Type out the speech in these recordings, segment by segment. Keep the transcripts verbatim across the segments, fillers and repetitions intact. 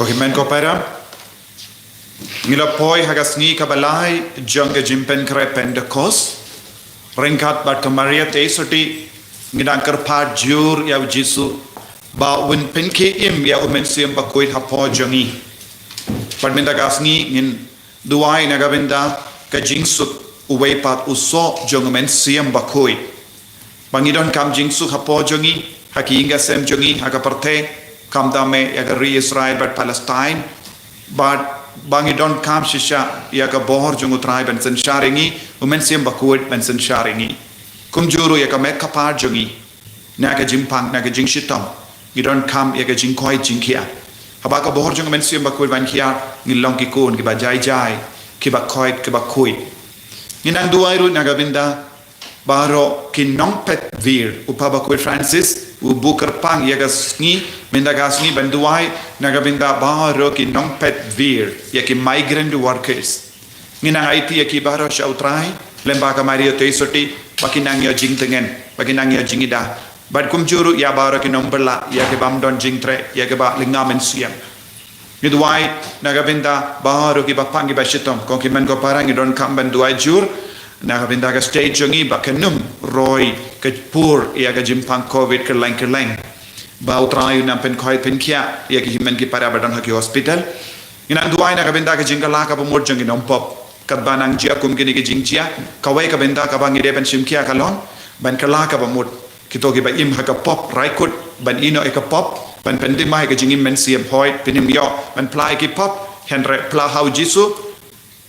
Ko hynmen ko para, ngi la poi ha ka sngi kaba lai jong ka jingpynkhreh Pentekost. Ryngkat bad ka Maria Theisotti, ngi dang kyrpad jur ïa u Jisu ba un pynkhie im ïa u Mynsiem Bakhuid hapoh jong ngi. Bad mynta ka sngi ngin duwai na ka bynta ka jingsuk uwei pat u soh jong u Mynsiem Bakhuid. Ba ngi donkam jingsuk hapoh jong ngi, ha ki ïing ki sem jong ngi, ha ka pyrthei, khamtam eh ïa ka ri Israel bad Palestine. Bad ba ngi donkam shisha ïa ka bor jong u Trai ban synshar ïa ngi, u Mynsiem Bakhuid ban synshar ïa ngi. Kumjuh ruh ïa ka met ka par jong ngi, na ka jingpang, na ka jingshitom, ngi donkam ïa ka jingkoit jingkhiah. Haba ka bor jong u Mynsiem Bakhuid ban khiah, ngin long ki khun kiba jai jai, kiba koit, kiba khuid. Ngi nang duwai ruh na ka bynta baroh ki nongpet wir, u Papa Bakhuid Francis u buh kyrpang ïa ka sngi, mynta ka sngi ban duwai na ka bynta baroh ki nongpet wir, ïa ki migrant workers. Ngi nang aiti ïa ki baroh sha u Trai, lem bad ka Maria Theisotti, ba kin nang ïoh jingtngen, ba kin nang ïoh jingïada. Bad kumjuh ruh ïa baroh ki nongbylla, ïa ki bym don jingtrei, ïa ki ba lynga mynsiem. Ngi duwai na ka bynta baroh ki ba pang ki ba shitom, ko hynmen ko para, ngi donkam ban duwai jur na ka bynta ka state jong ngi ba kan ym roi ka pur ïa ka jingpang covid kylleng kylleng. Ba u Trai un nang pynkhoit pynkhiah ïa ki hynmen ki para ba don ha ki hospital. Ngi nang duwai na ka bynta ka jingkylla kaba mut jong ki nongpop, katba nang jia kum kine ki jingjia. Kawei ka bynta kaba ngi dei ban shim khia ka long ban kylla kaba mut kito kiba im ha ka pop, raikut ban ïehnoh ïa ka pop, ban pyndima ïa ka jingim mynsiem. Hooid, phin ym ïoh ban phla ïa ki pop, hynrei phla ha u Jisu,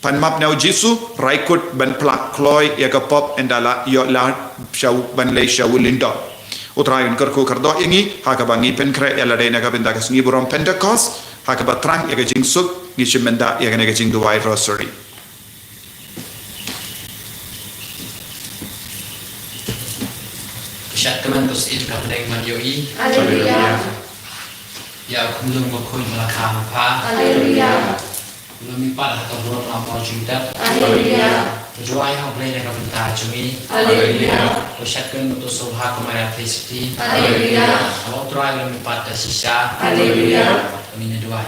pan map na u Jisu, raikut ban phla kloi ïa ka pop, ynda la ïoh lad sha u, ban leit sha u lyngdoh. U Trai un kyrkhu kyrdoh ïa ngi ha kaba ngi pynkhreh ïa lade na ka bynta ka sngi burom Pentekost, ha kaba thrang ïa ka jingsuk, ngi shim bynta ïa kane ka jingduwai Rosary. Shat kmen to sien ka pdeng man ïohi. Haleluya. Ïa u khunlung bakhuid ba la kha ha pha. Haleluya. U la mihpat ha ka bor na mor jingdap. Haleluya. Ka duwai ha U Blei na ka bynta jong ngi. Haleluya. Ko shat kmen to sngewbha ha ka Maria Theisotti. Haleluya. Haba U Trai u la mihpat da shisha. Haleluya. Ngin ïa duwai.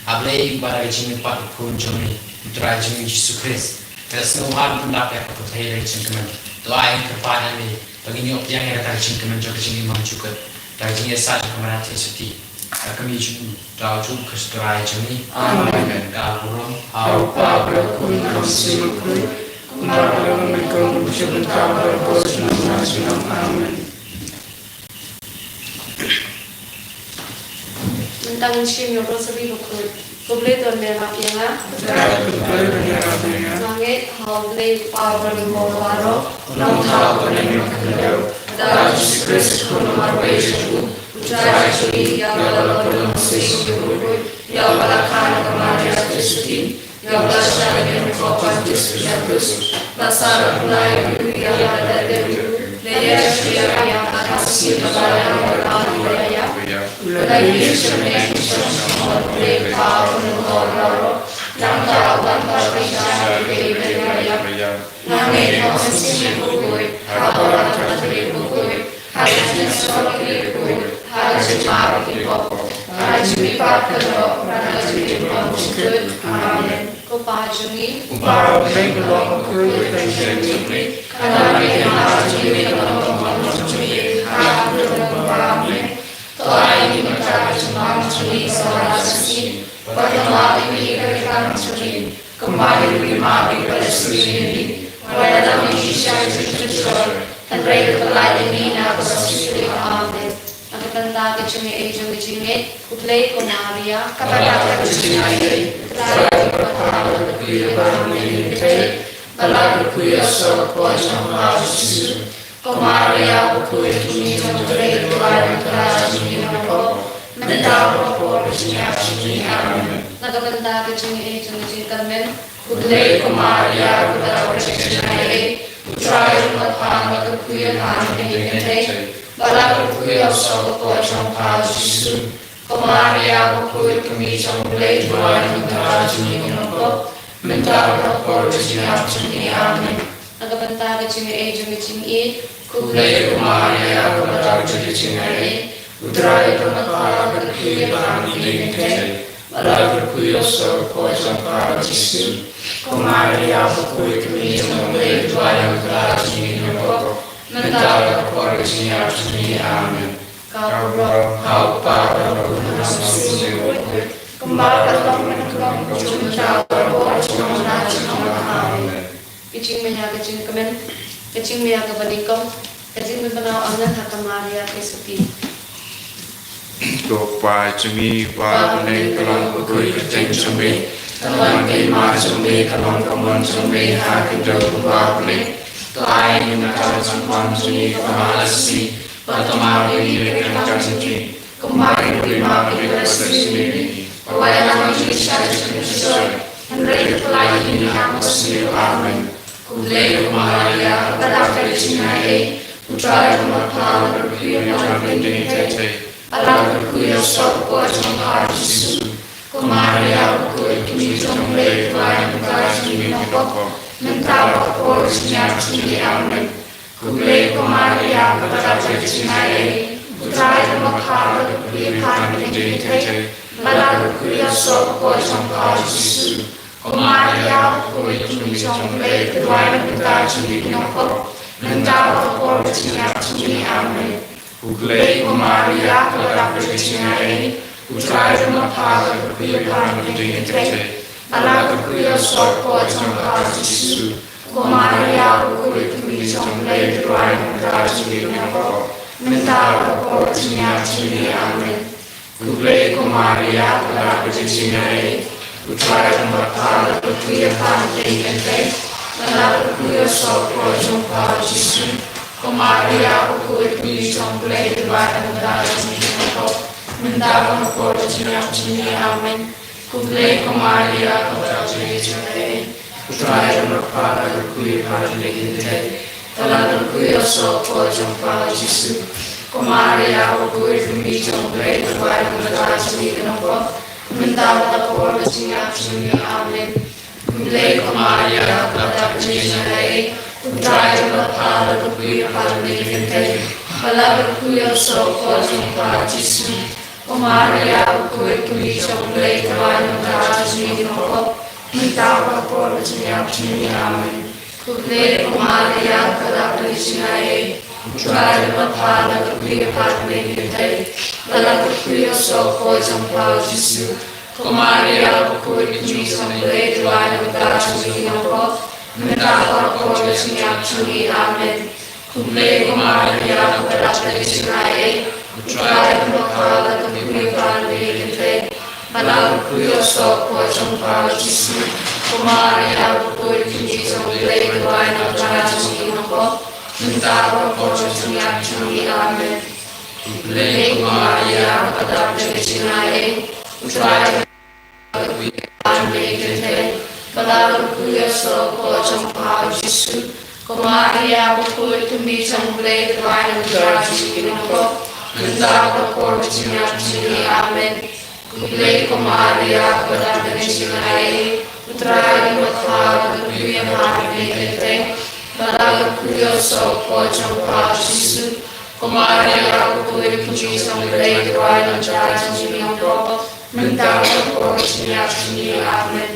A Blei, ba da ka jingmihpat u Khun jong ngi, U Trai jong ngi Jisu Khrist, ka la sngewbha ban pyndap ïa ka pyrthei da ka jingkmen. To ai, ngi kyrpad ïa me ba ngin ïoh pdiang ïa kata ka jingkmen jong ka jingim bymjukut da ka jingïasaid jong ka Maria Theisotti, ka kmie jong u, da u Jisu Khrist U Trai jong ngi. Amen. Amen. Ka burom ha U Kpa, bad ha U Khun, bad ha U Mynsiem Bakhuid, kumba la long mynnyngkong, bad sha bynta barabor, junom junom. Amen. Mynta ngin shim ïa u Rosary bakhuid. Ko Blei to ïarap ïa nga. Ko Blei to ïarap ïa nga. Nga ngeit ha U Blei U Kpa uba long baroh. U Nongthaw uba long khyndew. Da U Jisu Khrist u khun marwei jong u. U Trai jong ngi, ïa uba la pynlong sing jong u Blei. Ïa uba la kha na ka Maria Theisotti. Ïa uba la shah ha ka khop Pontius Pilatus, la sah bad la ïaid ïa u, ïa uba la leit ïa u, la ïaid sha ka ïing ba Amen. Ko Pa jong ngi, uba ha bneng, ka long bakhuid ïa ka kyrteng jong phi. Ka don ka ïing jong phi, ka long ka mon jong phi ha ka kyrteng jong phi. To ai ïa ngi mynta ka jingmam jong ngi kaba shisien. Bad to map ïa ngi ka kam jong ngi, kumba ngi map ïa kiba la sngewsih ïa ngi. Wat ïalam ïa ngi sha ka jingpynshoi, hynrei to pyllait ïa ngi na kaba sniew. Amen. Na ka bynta ka jingaiei jong ka jingngeit, khublei ko Maria, kaba dap ka jingaiei, Trai u don bad pha, bad khublei ïa pha ha kine ki kynthei, bad la kyrkhu ïa u soh ka kpoh jong pha Jisu. Ko Maria bakhuid, kmie jong U Blei, to duwai ïa ngi kita kiba ïeit, mynta bad ha ka por ka jingïap jong ngi. Amen. Na ka bynta ka jingaiei jong ka jingkyrmen, khublei ko Maria, kaba dap ka jingaiei, U Trai u don bad pha, bad kyrkhu ïa pha ha kine ki kynthei, bad la kyrkhu ïa u soh ka kpoh jong pha Jisu. Ko Maria bakhuid, kmie jong U Blei, to duwai ïa ngi kita kiba ïeit, mynta bad ha ka por ka jingïap jong ngi. Amen. Na ka bynta ka jingaiei jong ka jingïeit, khublei ko Maria, kaba dap ka jingaiei, U Trai u don bad pha, bad kyrkhu ïa pha ha kine ki kynthei, bad la kyrkhu ïa u soh ka kpoh jong pha Jisu. Ko Maria bakhuid, kmie jong U Blei, to duwai ïa ngi kita kiba ïeit, mynta bad ha ka por ka jingïap jong ngi. Amen. Ka burom ha U Kpa bad ha U Khun bad ha U Mynsiem Bakhuid, kumba ka long mynta, ka jingmut, ka por, ka jingmut. Amen. Ka jingmaïa ka jingkmen, ka jingmaïa kaba nyngkong, ka jingpynpaw ynda ha ka Maria ka Suki. Ko Pa jong ngi uba ha bneng, ka long bakhuid ka kyrteng jong me. Ka long ka hima jong me, ka long ka mon jong me ha ka khyndew kumba ha bneng. To ai ïa ngi mynta ka jingmam jong ngi kaba ha ka sngi. Bad to map ïa ngi ka kam jong ngi, kumba ngi map ïa kiba sngewsih ïa ngi. Wat ïalam ïa ngi sha ka jingpynshoi, hynrei to pyllait ïa ngi na kaba sniew. Amen. Khublei ko Maria, kaba dap ka jingaiei, U Trai u don bad pha, bad kyrkhu ïa pha ha kine ki kynthei, bad la kyrkhu ïa u soh ka kpoh jong pha Jisu. Ko Maria bakhuid, kmie jong U Blei, to duwai ïa ngi kita kiba ïeit, mynta bad ha ka por ka jingïap jong ngi. Amen. Khublei ko Maria, kaba dap ka jingaiei, U Trai u don bad pha, bad kyrkhu ïa pha ha kine ki kynthei, bad la kyrkhu ïa u soh ka kpoh jong pha Jisu. Ko Maria bakhuid, kmie jong U Blei, to duwai ïa ngi kita kiba ïeit, mynta bad ha ka por ka jingïap jong ngi. Amen. Khublei ko Maria, kaba dap ka jingaiei, U Trai u don bad pha, bad kyrkhu ïa pha ha kine ki kynthei, bad la kyrkhu ïa u soh ka kpoh jong pha Jisu. Ko Maria bakhuid, kmie jong U Blei, to duwai ïa ngi kita kiba ïeit, mynta bad ha ka por ka jingïap jong ngi. Amen. Khublei ko Maria, kaba dap ka jingaiei, U Trai u don bad pha, bad kyrkhu ïa pha ha kine ki kynthei, bad la kyrkhu ïa u soh ka kpoh jong pha Jisu. Ko Maria bakhuid, kmie jong U Blei, to duwai ïa ngi kita kiba ïeit, mynta bad ha ka por ka jingïap jong ngi. Amen. Khublei ko Maria, kaba dap ka jingaiei, U Trai u don bad pha, bad kyrkhu ïa pha ha kine ki kynthei, bad la kyrkhu ïa u soh ka kpoh jong pha Jisu. Ko Maria bakhuid, kmie jong U Blei, to duwai ïa ngi kita kiba ïeit, mynta bad ha ka por ka jingïap jong ngi. Amen. Khublei ko Maria, kaba dap ka jingaiei, U Trai u don bad pha, bad kyrkhu ïa pha ha kine ki kynthei, bad la kyrkhu ïa u soh ka kpoh jong pha Jisu. Ko Maria bakhuid, kmie jong U Blei, to duwai ïa ngi kita kiba ïeit, mynta bad ha ka por ka jingïap jong ngi. Amen. Khublei ko Maria, kaba dap ka jingaiei, U Trai u don bad pha, bad kyrkhu ïa pha ha kine ki kynthei, bad la kyrkhu ïa u soh ka kpoh jong pha Jisu. Ko Maria bakhuid, kmie jong U Blei, to duwai ïa ngi kita kiba ïeit, mynta bad ha ka por ka jingïap jong ngi. Amen. Khublei ko Maria, kaba dap ka jingaiei, U Trai u don bad pha, bad kyrkhu ïa pha ha kine ki kynthei, bad la kyrkhu ïa u soh ka kpoh jong pha Jisu. Ko Maria bakhuid, kmie jong U Blei, to duwai ïa ngi kita kiba ïeit, mynta bad ha ka por ka jingïap jong ngi. Amen. Khublei ko Maria, kaba dap ka jingaiei, U Trai u don bad pha ha kine ki kynthei, bad la kyrkhu ïa u soh ka kpoh jong pha Jisu. Ko Maria bakhuid, kmie jong U Blei, ka duwai namar jong ngi ki nongpop, mynta bad ha ka por ka jingïap jong ngi. Amen. Khublei ko Maria, kaba don ka jingaiei, U Trai u don bad pha, la kyrkhu ïa pha ha ki kynthei, bad la kyrkhu ïa u soh u kpoh jong pha U Jisu. Ko Maria bakhuid, kmie jong U Blei, ka duwai namar jong ngi ki nongpop, mynta bad ha ka por ka jingïap jong ngi. Amen.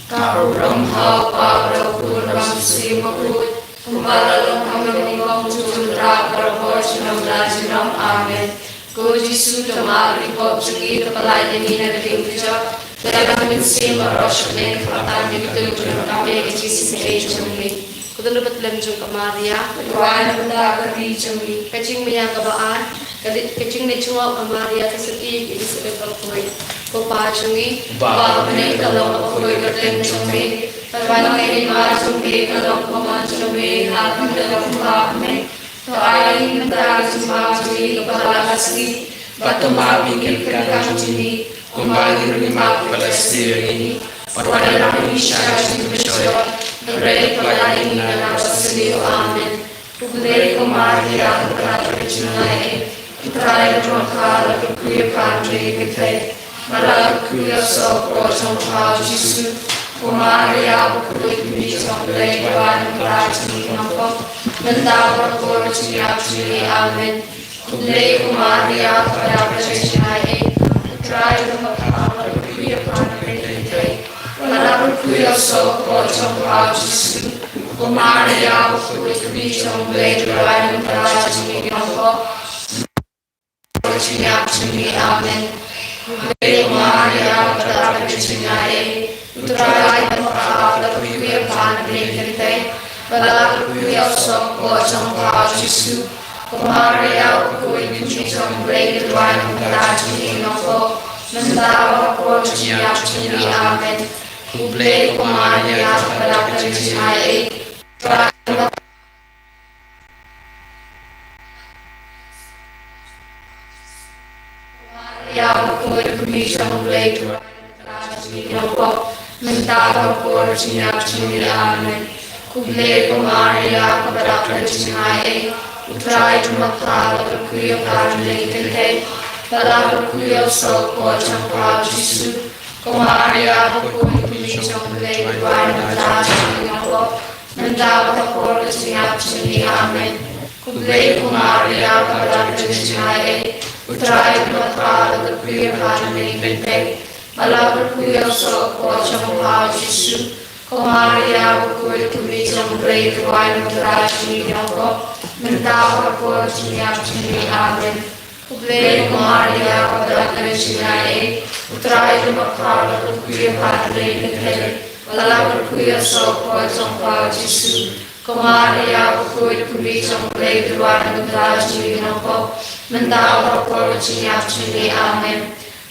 Ka burom ha U Kpa bad ha U Khun bad ha U Mynsiem Bakhuid, kumba la long ha kaba nyngkong, junom, hynrei bad barabor, junom la junom. Amen. Ko Jisu, to map ïa ki pop jong ngi, to pyllait ïa ngi na ka jingtynjuh, to ai ïa ka mynsiem baroh sha ka bynta ka jingim jong ngi, ka jingïaseng jong ngi. Ko Dohnud Bathylliem jong ka Maria, duwai namar ka ri jong ngi. Ka jingmaïa kaba ar. Ka li-, ka jingleit jngoh ka Maria ka syriem ïa ka Elizabeth bakhuid. Ko Pa jong ngi, uba ha bneng, ka long bakhuid ka kyrteng jong me. Ka wan ka hima jong me, ka long ka mon jong me, ha khyndew kumba ha bneng. To ai ïa ngi mynta ka jingbam jong ngi kaba la ka sngi, bad to map ïa ki pyrkhat jong ngi, kumba ngi ruh ngi map ïa kiba la sniew ïa ngi. Bad wat la ïa ngi sha ka jingpynshoi, hynrei to pyllait ïa ngi na kaba sniew. Amen. Khublei ko Maria, kaba don bad ka jingaiei, U Trai u don bad pha, la kyrkhu ïa pha ha ki kynthei, bad la kyrkhu ïa u soh u kpoh jong pha U Jisu. Ko Maria bakhuid, kmie jong U Blei, to duwai namar jong ngi ki nongpop, mynta bad ha ka por ka jingïap jong ngi. Amen. Khublei ko Maria, kaba don bad ka jingaiei, U Trai u don bad pha, la kyrkhu ïa pha ha ki kynthei, bad la kyrkhu ïa u soh u kpoh jong pha U Jisu. Ko Maria bakhuid, kmie jong U Blei, to duwai namar jong ngi ki nongpop, mynta bad ha ka por ka jingïap jong ngi. Amen. Khublei ko Maria, kaba don bad ka jingaiei, U Trai u don bad pha, la kyrkhu ïa pha ha ki kynthei, bad la kyrkhu ïa u soh u kpoh jong pha U Jisu. Ko Maria bakhuid, kmie jong U Blei, to duwai namar jong ngi ki nongpop, mynta bad ha ka por ka jingïap jong ngi. Amen. Khublei ko Maria, kaba don bad ka jingaiei, U Trai u don bad Maria bakhuid, kmie jong U Blei, to duwai namar jong ngi ki nongpop, mynta bad ha ka por ka jingïap jong ngi. Amen. Khublei ko Maria, kaba don bad ka jingaiei, U Trai u don bad pha, la kyrkhu ïa pha ha ki kynthei, bad la kyrkhu ïa u soh u kpoh jong pha U Jisu. Ko Maria bakhuid, kmie jong U Blei, to duwai namar jong ngi ki nongpop, mynta bad ha ka por ka jingïap jong ngi. Amen. Khublei ko Maria, kaba don bad ka jingaiei, U Trai u don bad pha, la kyrkhu ïa pha ha ki kynthei, bad la kyrkhu ïa u soh u kpoh jong pha U Jisu. Ko Maria bakhuid, kmie jong U Blei, to duwai namar jong ngi ki nongpop, mynta bad ha ka por ka jingïap jong ngi. Amen. Khublei ko Maria, kaba don bad ka jingaiei, U Trai u don bad pha, la kyrkhu ïa pha ha ki kynthei, bad la kyrkhu ïa u soh u kpoh jong pha U Jisu. Ko Maria bakhuid, kmie jong U Blei, to duwai namar jong ngi ki nongpop, mynta bad ha ka por ka jingïap jong ngi. Amen.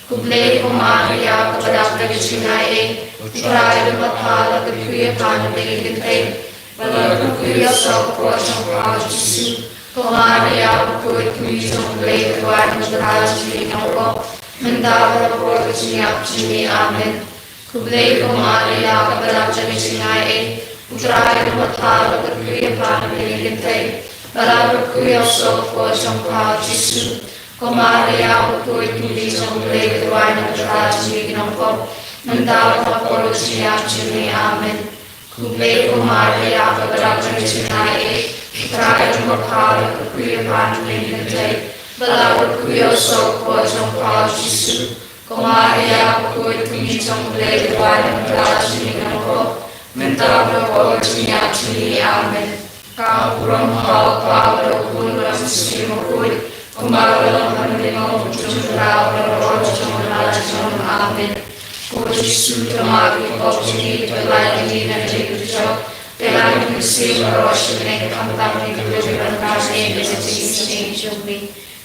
Khublei ko Maria, kaba don bad ka jingaiei, U Trai u don bad pha, la kyrkhu ïa pha ha ki kynthei, bad la kyrkhu ïa u soh u kpoh jong pha U Jisu. Ko Maria bakhuid, kmie jong U Blei, to duwai namar jong ngi ki nongpop, mynta bad ha ka por ka jingïap jong ngi. Amen. Khublei ko Maria, kaba don bad ka jingaiei, U Trai u don bad pha, la kyrkhu ïa pha ha ki kynthei, bad la kyrkhu ïa u soh u kpoh jong pha U Jisu. Ko Maria bakhuid, kmie jong U Blei, to duwai namar jong ngi ki nongpop, mynta bad ha ka por ka jingïap jong ngi. Amen. Khublei ko Maria, kaba don bad ka jingaiei, U Trai u don bad pha, la kyrkhu ïa pha ha ki kynthei, bad la kyrkhu ïa u soh u kpoh jong pha U Jisu. Ko Maria bakhuid, kmie jong U Blei, to duwai namar jong ngi ki nongpop, mynta bad ha ka por ka jingïap jong ngi. Amen. Ka burom ha U Kpa bad ha U Khun bad ha U Mynsiem Bakhuid, kumba ka long ha kaba nyngkong, junom la junom, junom la junom. Amen. Ko Jisu, to map ïa ki pop jong ngi, to pyllait ïa ngi na ka jingtynjuh, to ai ïa ngi ka mynsiem baroh sha ka bynta ka jingim jong ngi, bad to ai ïa ngi ka jingïaseng jong ngi.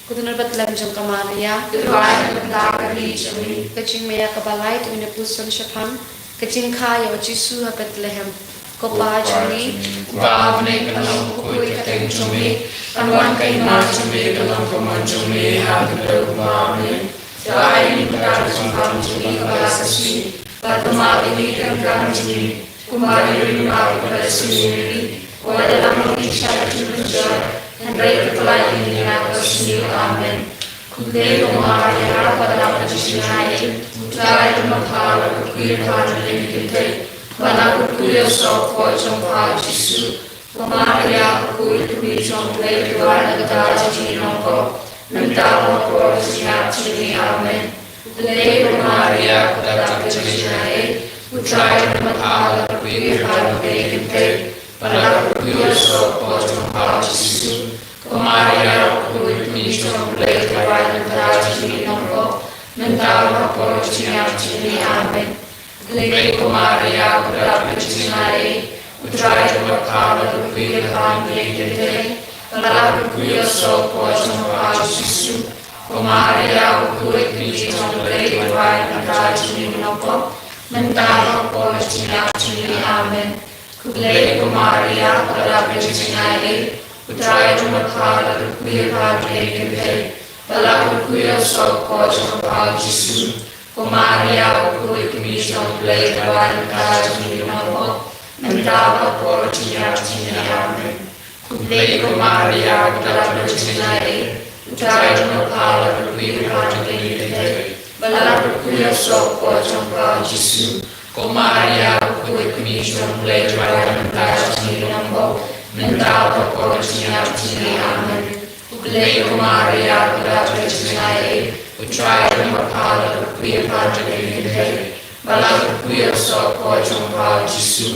Ko Dohnud Bathylliem jong ka Maria, to duwai namar ka ri jong ngi. Ka jingmaïa kaba lai, to ngin ïa puson shaphang. Ka jingkha ïa u Jisu ha Bethlehem. Ko Pa jong ngi, uba ha bneng, kan long bakhuid ka kyrteng jong me, kan wan ka hima jong me, kan long ka mon jong me ha kaba ha bneng. To ai ïa ngi mynta ka jingbam jong ngi kaba la ka sngi, bad to map ïa ngi ki ryngkang jong ngi, kumba ngi ruh ngi map ïa kiba la sniew ïa ngi. Wat ïalam ïa ngi sha ka jingpynjot, hynrei pyllait ïa ngi na ka basniew. Amen. Khublei ko Maria, ka dap ka jingaiei, U Trai u don bad pha, la pyrkhat ïa pha ha ki kynthei, bad la pyrkhat ïa u soh ka por jong pha U Jisu. Ko Maria, ko kmie jong U Blei, duwai na ka bynta jong ngi ki nongpop, mynta bad ha ka por jong ka jingïap jong ngi. Amen. Khublei ko Maria, ka dap ka jingaiei, U Trai u don bad pha, la pyrkhat ïa pha ha ki kynthei, bad la pyrkhat ïa u soh ka por jong pha U Jisu. Ko Maria, ko kmie jong U Blei, duwai na ka bynta jong ngi ki nongpop, mynta bad ha ka por jong ka jingïap jong ngi. Amen. Khublei ko Maria, ka dap ka jingaiei, U Trai u don bad pha, la pyrkhat ïa pha ha ki kynthei, bad la pyrkhat ïa u soh ka por jong pha U Jisu. Ko Maria, ko kmie jong U Blei, duwai na ka bynta jong ngi ki nongpop, mynta bad ha ka por jong ka jingïap jong ngi. Amen. Khublei ko Maria, ka dap ka jingaiei, U Trai u don bad pha, la pyrkhat ïa pha ha ki kynthei, bad la pyrkhat ïa u soh ka por jong pha U Jisu. Ko Maria, ko kmie jong U Blei, duwai na ka bynta jong ngi ki nongpop, mynta bad ha ka por jong ka jingïap jong ngi. Amen. Khublei ko Maria, ka dap ka jingaiei, U Trai u don bad pha, la pyrkhat ïa pha ha ki kynthei, bad la pyrkhat ïa u soh ka por jong pha U Jisu. Ko Maria, ko kmie jong U Blei, duwai na ka bynta jong ngi ki nongpop, mynta bad ha ka por jong ka jingïap jong ngi. Amen. Khublei ko Maria, ka dap ka jingaiei, U Trai u don bad pha, la pyrkhat ïa pha ha ki kynthei, bad la pyrkhat ïa u soh ka por jong pha U Jisu.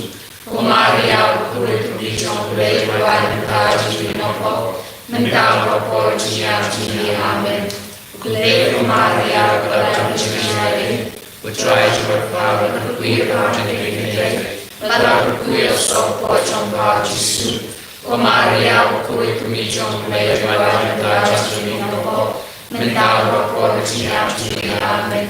Ko Maria, ko kmie jong U Blei, duwai na ka bynta jong ngi ki nongpop, mynta bad ha ka por jong ka jingïap jong ngi. Amen. Khublei ko Maria, ka dap ka jingaiei, U Trai u don bad pha, la pyrkhat ïa pha ha ki kynthei, bad la pyrkhat ïa u soh ka por jong pha U Jisu. Ko Maria, ko kmie jong U Blei, duwai na ka bynta jong ngi ki nongpop, mynta bad ha ka por jong ka jingïap jong ngi. Amen.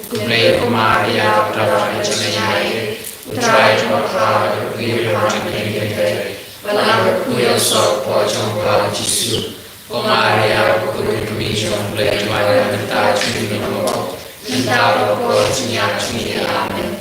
Khublei ko Maria, ka dap ka jingaiei, U Trai u don bad pha, la pyrkhat ïa pha ha ki kynthei, bad la pyrkhat ïa u soh ka por jong pha U Jisu. Ko Maria, ko kmie jong U Blei, duwai na ka bynta jong ngi ki nongpop, mynta bad ha ka por jong ka jingïap jong ngi. Amen.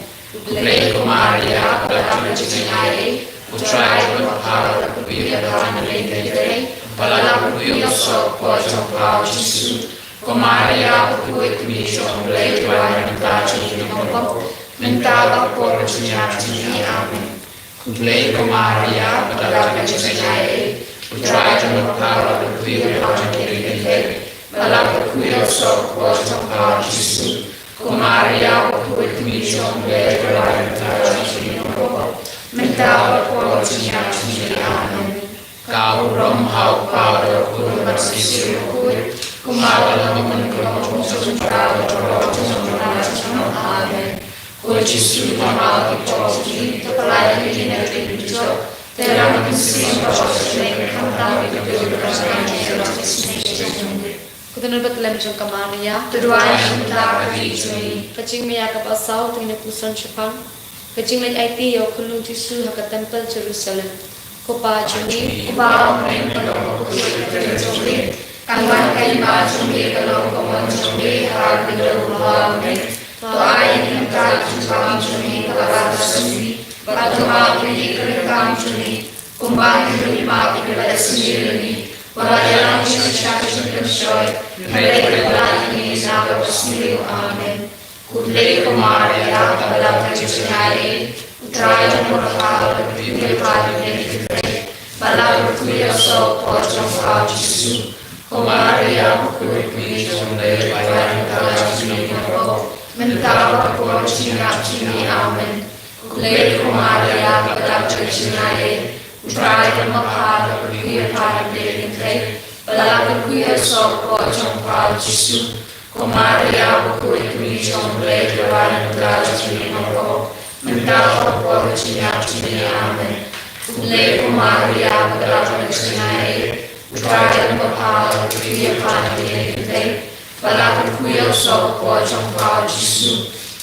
Khublei ko Maria, ka dap ka jingaiei, U Trai u don bad pha, la pyrkhat ïa pha ha ki kynthei, bad la pyrkhat ïa u soh ka por jong pha U Jisu. Ko Maria, ko kmie jong U Blei, duwai na ka bynta jong ngi ki nongpop, mynta bad ha ka por jong ka jingïap jong ngi. Amen. Khublei ko Maria, ka dap ka jingaiei, U Trai u don bad pha, la pyrkhat ïa pha ha ki kynthei, bad la pyrkhat ïa u soh ka por jong pha U Jisu. Ko Maria, ko kmie jong U Blei, duwai na ka bynta jong ngi ki nongpop, mynta bad ha ka por jong ka jingïap jong ngi. Amen. Ka burom ha u Kpa bad ha u Khun bad ha u Mynsiem Bakhuid, kumba ka long mynnyngkong, bad shisha bad baroh. Amen. Ko Jisu, ngi kynmaw ïa ki pop jong ngi, to pyllait ïa ngi na ka jingpynjot, te rah ïa ngi sha ka jingïap, khamtam ïa ka jingïap jong ngi. Ka dohnud bad ka lem jong ka Maria, to duwai ïa ngi mynta bad ha ka ri jong ngi. Ka jingma ïa kaba saw, to ngin ïa puson shaphang. Ka jingleit aiti ïa u Khunlung Jisu ha ka templ Jerusalem. Ko Pa jong ngi, uba ha bneng, ka long ka kyrteng jong me. Kan wan ka hima jong me, ka long ka mon jong me, ha ka ri bad ha ka duwar jong me. To ai ïa ngi mynta ka jingpynbam jong ngi kaba ar ka sngi. Bad to map ïa ngi ki ryngkam jong ngi, kumba ngi ruh ngi map ïa kiba leh sniew ïa ngi. Wat la ïalam ïa ngi sha ka jingpynshoi, hynrei to pyllait ïa ngi na kaba sniew. Amen. Khublei ko Maria, ka dap ka jingaiei, U Trai u don bad pha, la pyrkhat ïa pha ha ki kynthei, bad la pyrkhat ïa u soh ka por jong pha U Jisu. Ko Maria, ko kmie jong U Blei, duwai na ka bynta jong ngi ki nongpop, mynta bad ha ka por jong ka jingïap jong ngi. Amen. Khublei ko Maria, ka dap ka jingaiei, U Trai u don bad pha, la pyrkhat ïa pha ha ki kynthei, bad la pyrkhat ïa u soh ka por jong pha U Jisu. Ko Maria, ko kmie jong U Blei, duwai na ka bynta jong ngi ki nongpop, mynta bad ha ka por jong ka jingïap jong ngi. Amen. Khublei ko Maria, ka dap ka jingaiei, U Trai u don bad pha, la pyrkhat ïa pha ha ki kynthei, bad la pyrkhat ïa u soh ka por jong pha U Jisu.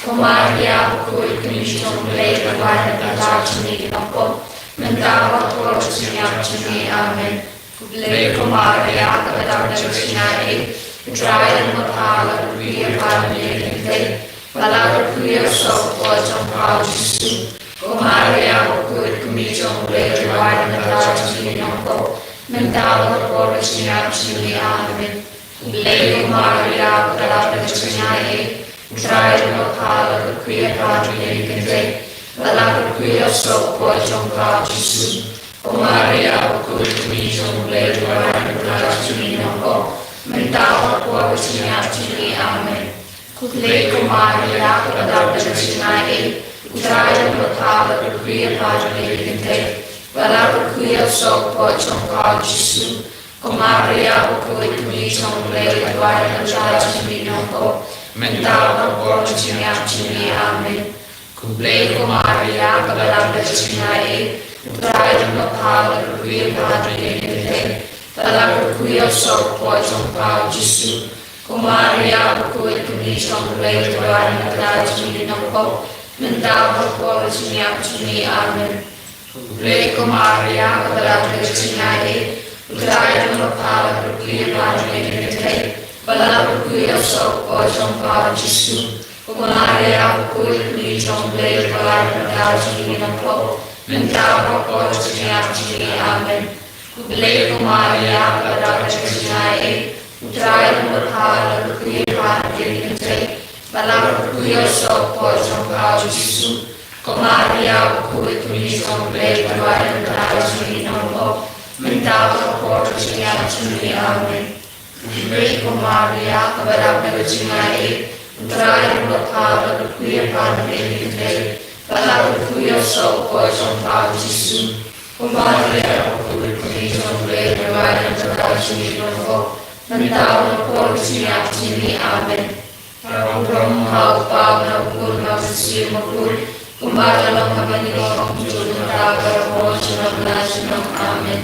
Ko Maria, ko kmie jong U Blei, duwai na ka bynta jong ngi ki nongpop, mynta bad ha ka por jong ka jingïap jong ngi. Amen. Khublei ko Maria, ka dap ka jingaiei, U Trai u don bad pha, la pyrkhat ïa pha ha ki kynthei, bad la pyrkhat ïa u soh ka por jong pha U Jisu. Ko Maria, bakhuid ka kmie jong U Blei, U Trai, u don bad ka jong ngi nongpop, mynta bad ha ka por ka jingïap jong ngi. Amen. Khublei ko Maria, kaba ïap ka jingaiei, U Trai u don bad pha, la kyrkhu ïa pha ha ki kynthei, bad la kyrkhu ïa u soh u koit jong pha u Jisu. Ko Maria, bakhuid ka kmie jong U Blei, U Trai u don bad pha ha ki kynthei, mynta bad ha ka por ka jingïap jong ngi. Amen. Khublei ko Maria, kaba ïap ka jingaiei, U Trai u don bad pha, la kyrkhu ïa pha ha ki kynthei, bad la kyrkhu ïa u soh u koit jong pha u Jisu. Ko Maria, bakhuid ka kmie jong U Blei, U Trai u don bad pha ha ki kynthei, mynta bad ha ka por ka jingïap jong ngi. Amen. Khublei ko Maria, kaba ïap ka jingaiei, U Trai u don bad pha, la kyrkhu ïa pha ha ki kynthei, bad la kyrkhu ïa u soh u koit jong pha u Jisu. Ko Maria, bakhuid ka kmie jong U Blei, U Trai u don bad pha ha ki kynthei, mynta bad ha ka por ka jingïap jong ngi. Amen. Khublei ko Maria, kaba ïap ka jingaiei, U Trai u don bad pha, la kyrkhu ïa pha ha ki kynthei, bad la kyrkhu ïa u soh u koit jong pha u Jisu. Ko Maria, bakhuid ka kmie jong U Blei, U Trai u don bad pha ha ki kynthei, mynta bad ha ka por ka jingïap jong ngi. Amen. Khublei ko Maria, kaba ïap ka jingaiei, U Trai u don bad pha, la kyrkhu ïa pha ha ki kynthei, bad la kyrkhu ïa u soh u koit jong pha u Jisu. Ko Maria, bakhuid ka kmie jong U Blei, U Trai u don bad pha ha ki kynthei, mynta bad ha ka por ka jingïap jong ngi. Amen. Khublei ko Maria, kaba ïap ka jingaiei, U Trai u don bad pha, la kyrkhu ïa pha ha ki kynthei, bad la kyrkhu ïa u soh u koit jong pha u Jisu. Ko Maria, bakhuid ka kmie jong U Blei, U Trai u don bad pha ha ki kynthei, mynta bad ha ka por ka jingïap jong ngi. Amen. Ka burom ha u Kpa, ha u Khun, ha u Mynsiem Bakhuid, kumba ka long ha ba nyngkong, mynta bad ha ka por junom la junom. Amen.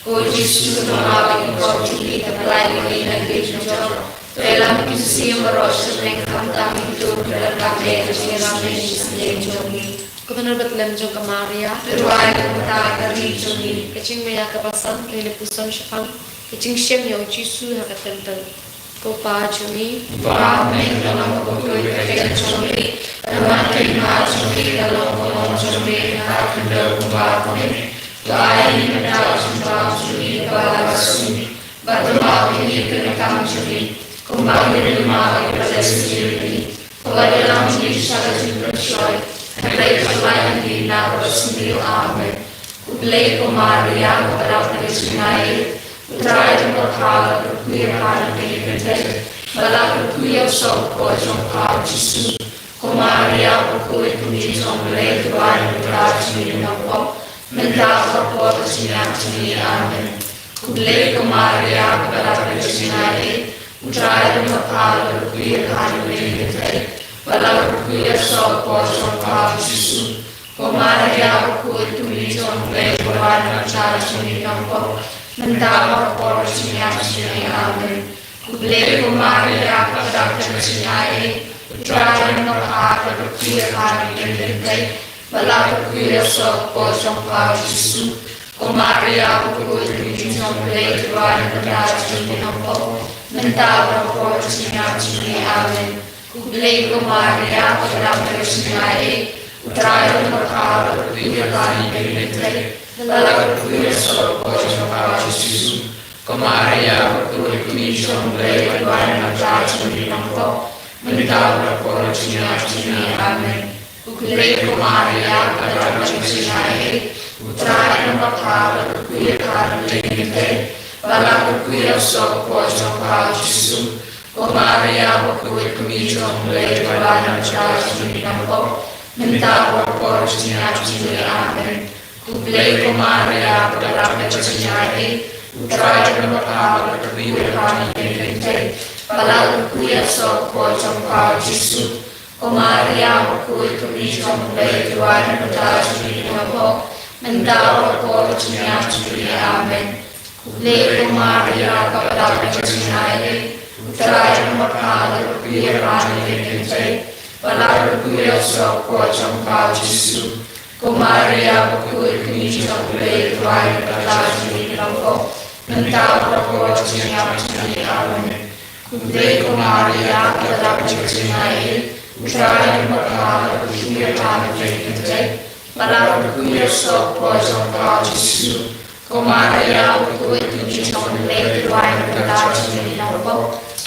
Ko Jisu, to map ïa ki pop jong ngi, to pyllait ïa ngi na ki jingthoh. To ïalam ïa ki mynsiem baroh sha pdeng, khamtam ïa kito kiba donkam ïa ka jingïarap ha ka sngi jong ngi. Ko Mother Bethlem jong ka Maria, to duwai ïa ka bynta ka ri jong ngi. Ka jingmaïa kaba san, ka la puson shaphang ka jingshem ïa u Jisu ha ka templ. Ko Pa jong ngi, uba ha bneng, ka long kaba kyrkhu ïa ka kyrteng jong phi, ka long ka kyrteng jong phi, ka long ka burom jong phi, ka khyndew kumba ha bneng. To ai ïa ngi mynta u jingbam jong ngi kaba la ka sngi, bad to map ïa ngi ki kyrdan jong ngi, kumba ngi ruh ngi map ïa ki ba la sngewsih ïa ngi. Wat ïalam ïa ngi sha ka jingpynshoi, hynrei to pyllait ïa ngi na ka sngi. Amen. Khublei ko Maria, kaba ïap ka jingaiei, U Trai u don bad pha, la kyrkhu ïa pha ha ki kynthei, bad la kyrkhu ïa u soh u koit jong pha u Jisu. Ko Maria, bakhuid ka kmie jong U Blei, to duwai ïa ngi ki nongpop, mynta bad ha ka por ka jingïap jong ngi. Amen. Khublei ko Maria, kaba ïap ka jingaiei, U Trai u don bad pha, la kyrkhu ïa pha ha ki kynthei, bad la kyrkhu ïa u soh u koit jong pha u Jisu. Ko Maria, bakhuid ka kmie jong U Blei, to duwai ïa ngi ki nongpop, mynta bad ha ka por ka jingïap jong ngi. Amen. Khublei ko Maria, kaba ïap ka jingaiei, U Trai u don bad pha, la kyrkhu ïa pha ha ki kynthei, bad la kyrkhu ïa u soh u koit jong pha u Jisu. Ko Maria, bakhuid ka kmie jong U Blei, to duwai ïa ngi ki nongpop, mynta bad ha ka por ka jingïap jong ngi. Amen. Khublei ko Maria, kaba ïap ka jingaiei, U Trai u don bad pha, la kyrkhu ïa pha ha ki kynthei, bad la kyrkhu ïa u soh u koit jong pha u Jisu. Ko Maria, bakhuid ka kmie jong U Blei, to duwai ïa ngi ki nongpop, mynta bad ha ka por ka jingïap jong ngi. Amen. Khublei ko Maria, kaba ïap ka jingaiei, U Trai u don bad pha, la kyrkhu ïa pha ha ki kynthei, bad la kyrkhu ïa u soh u koit jong pha u Jisu. Ko Maria, bakhuid ka kmie jong U Blei, to duwai ïa ngi ki nongpop, mynta bad ha ka por ka jingïap jong ngi. Amen. Khublei ko Maria, kaba ïap ka jingaiei, U Trai u don bad pha, la kyrkhu ïa pha ha ki kynthei, bad la kyrkhu ïa u soh u koit jong pha u Jisu. Ko Maria, bakhuid ka kmie jong U Blei, to duwai ïa ngi ki nongpop, mynta bad ha ka por ka jingïap jong ngi. Amen. Khublei ko Maria, kaba ïap ka jingaiei, U Trai u don bad pha, la kyrkhu ïa pha ha ki kynthei, bad la kyrkhu ïa u soh u koit jong pha u Jisu. Ko Maria, bakhuid ka kmie jong U Blei, to duwai ïa ngi ki nongpop, mynta bad ha ka por ka jingïap jong ngi. Amen. Khublei ko Maria, kaba ïap ka jingaiei, U Trai u don bad pha, la kyrkhu ïa pha ha ki kynthei, Ba la kyrkhu ïa u soh u kpoh jong pha u Jisu. Ko Maria bakhuid, ka kmie jong U Blei, to duwai na ka bynta jong ngi ki nongpop,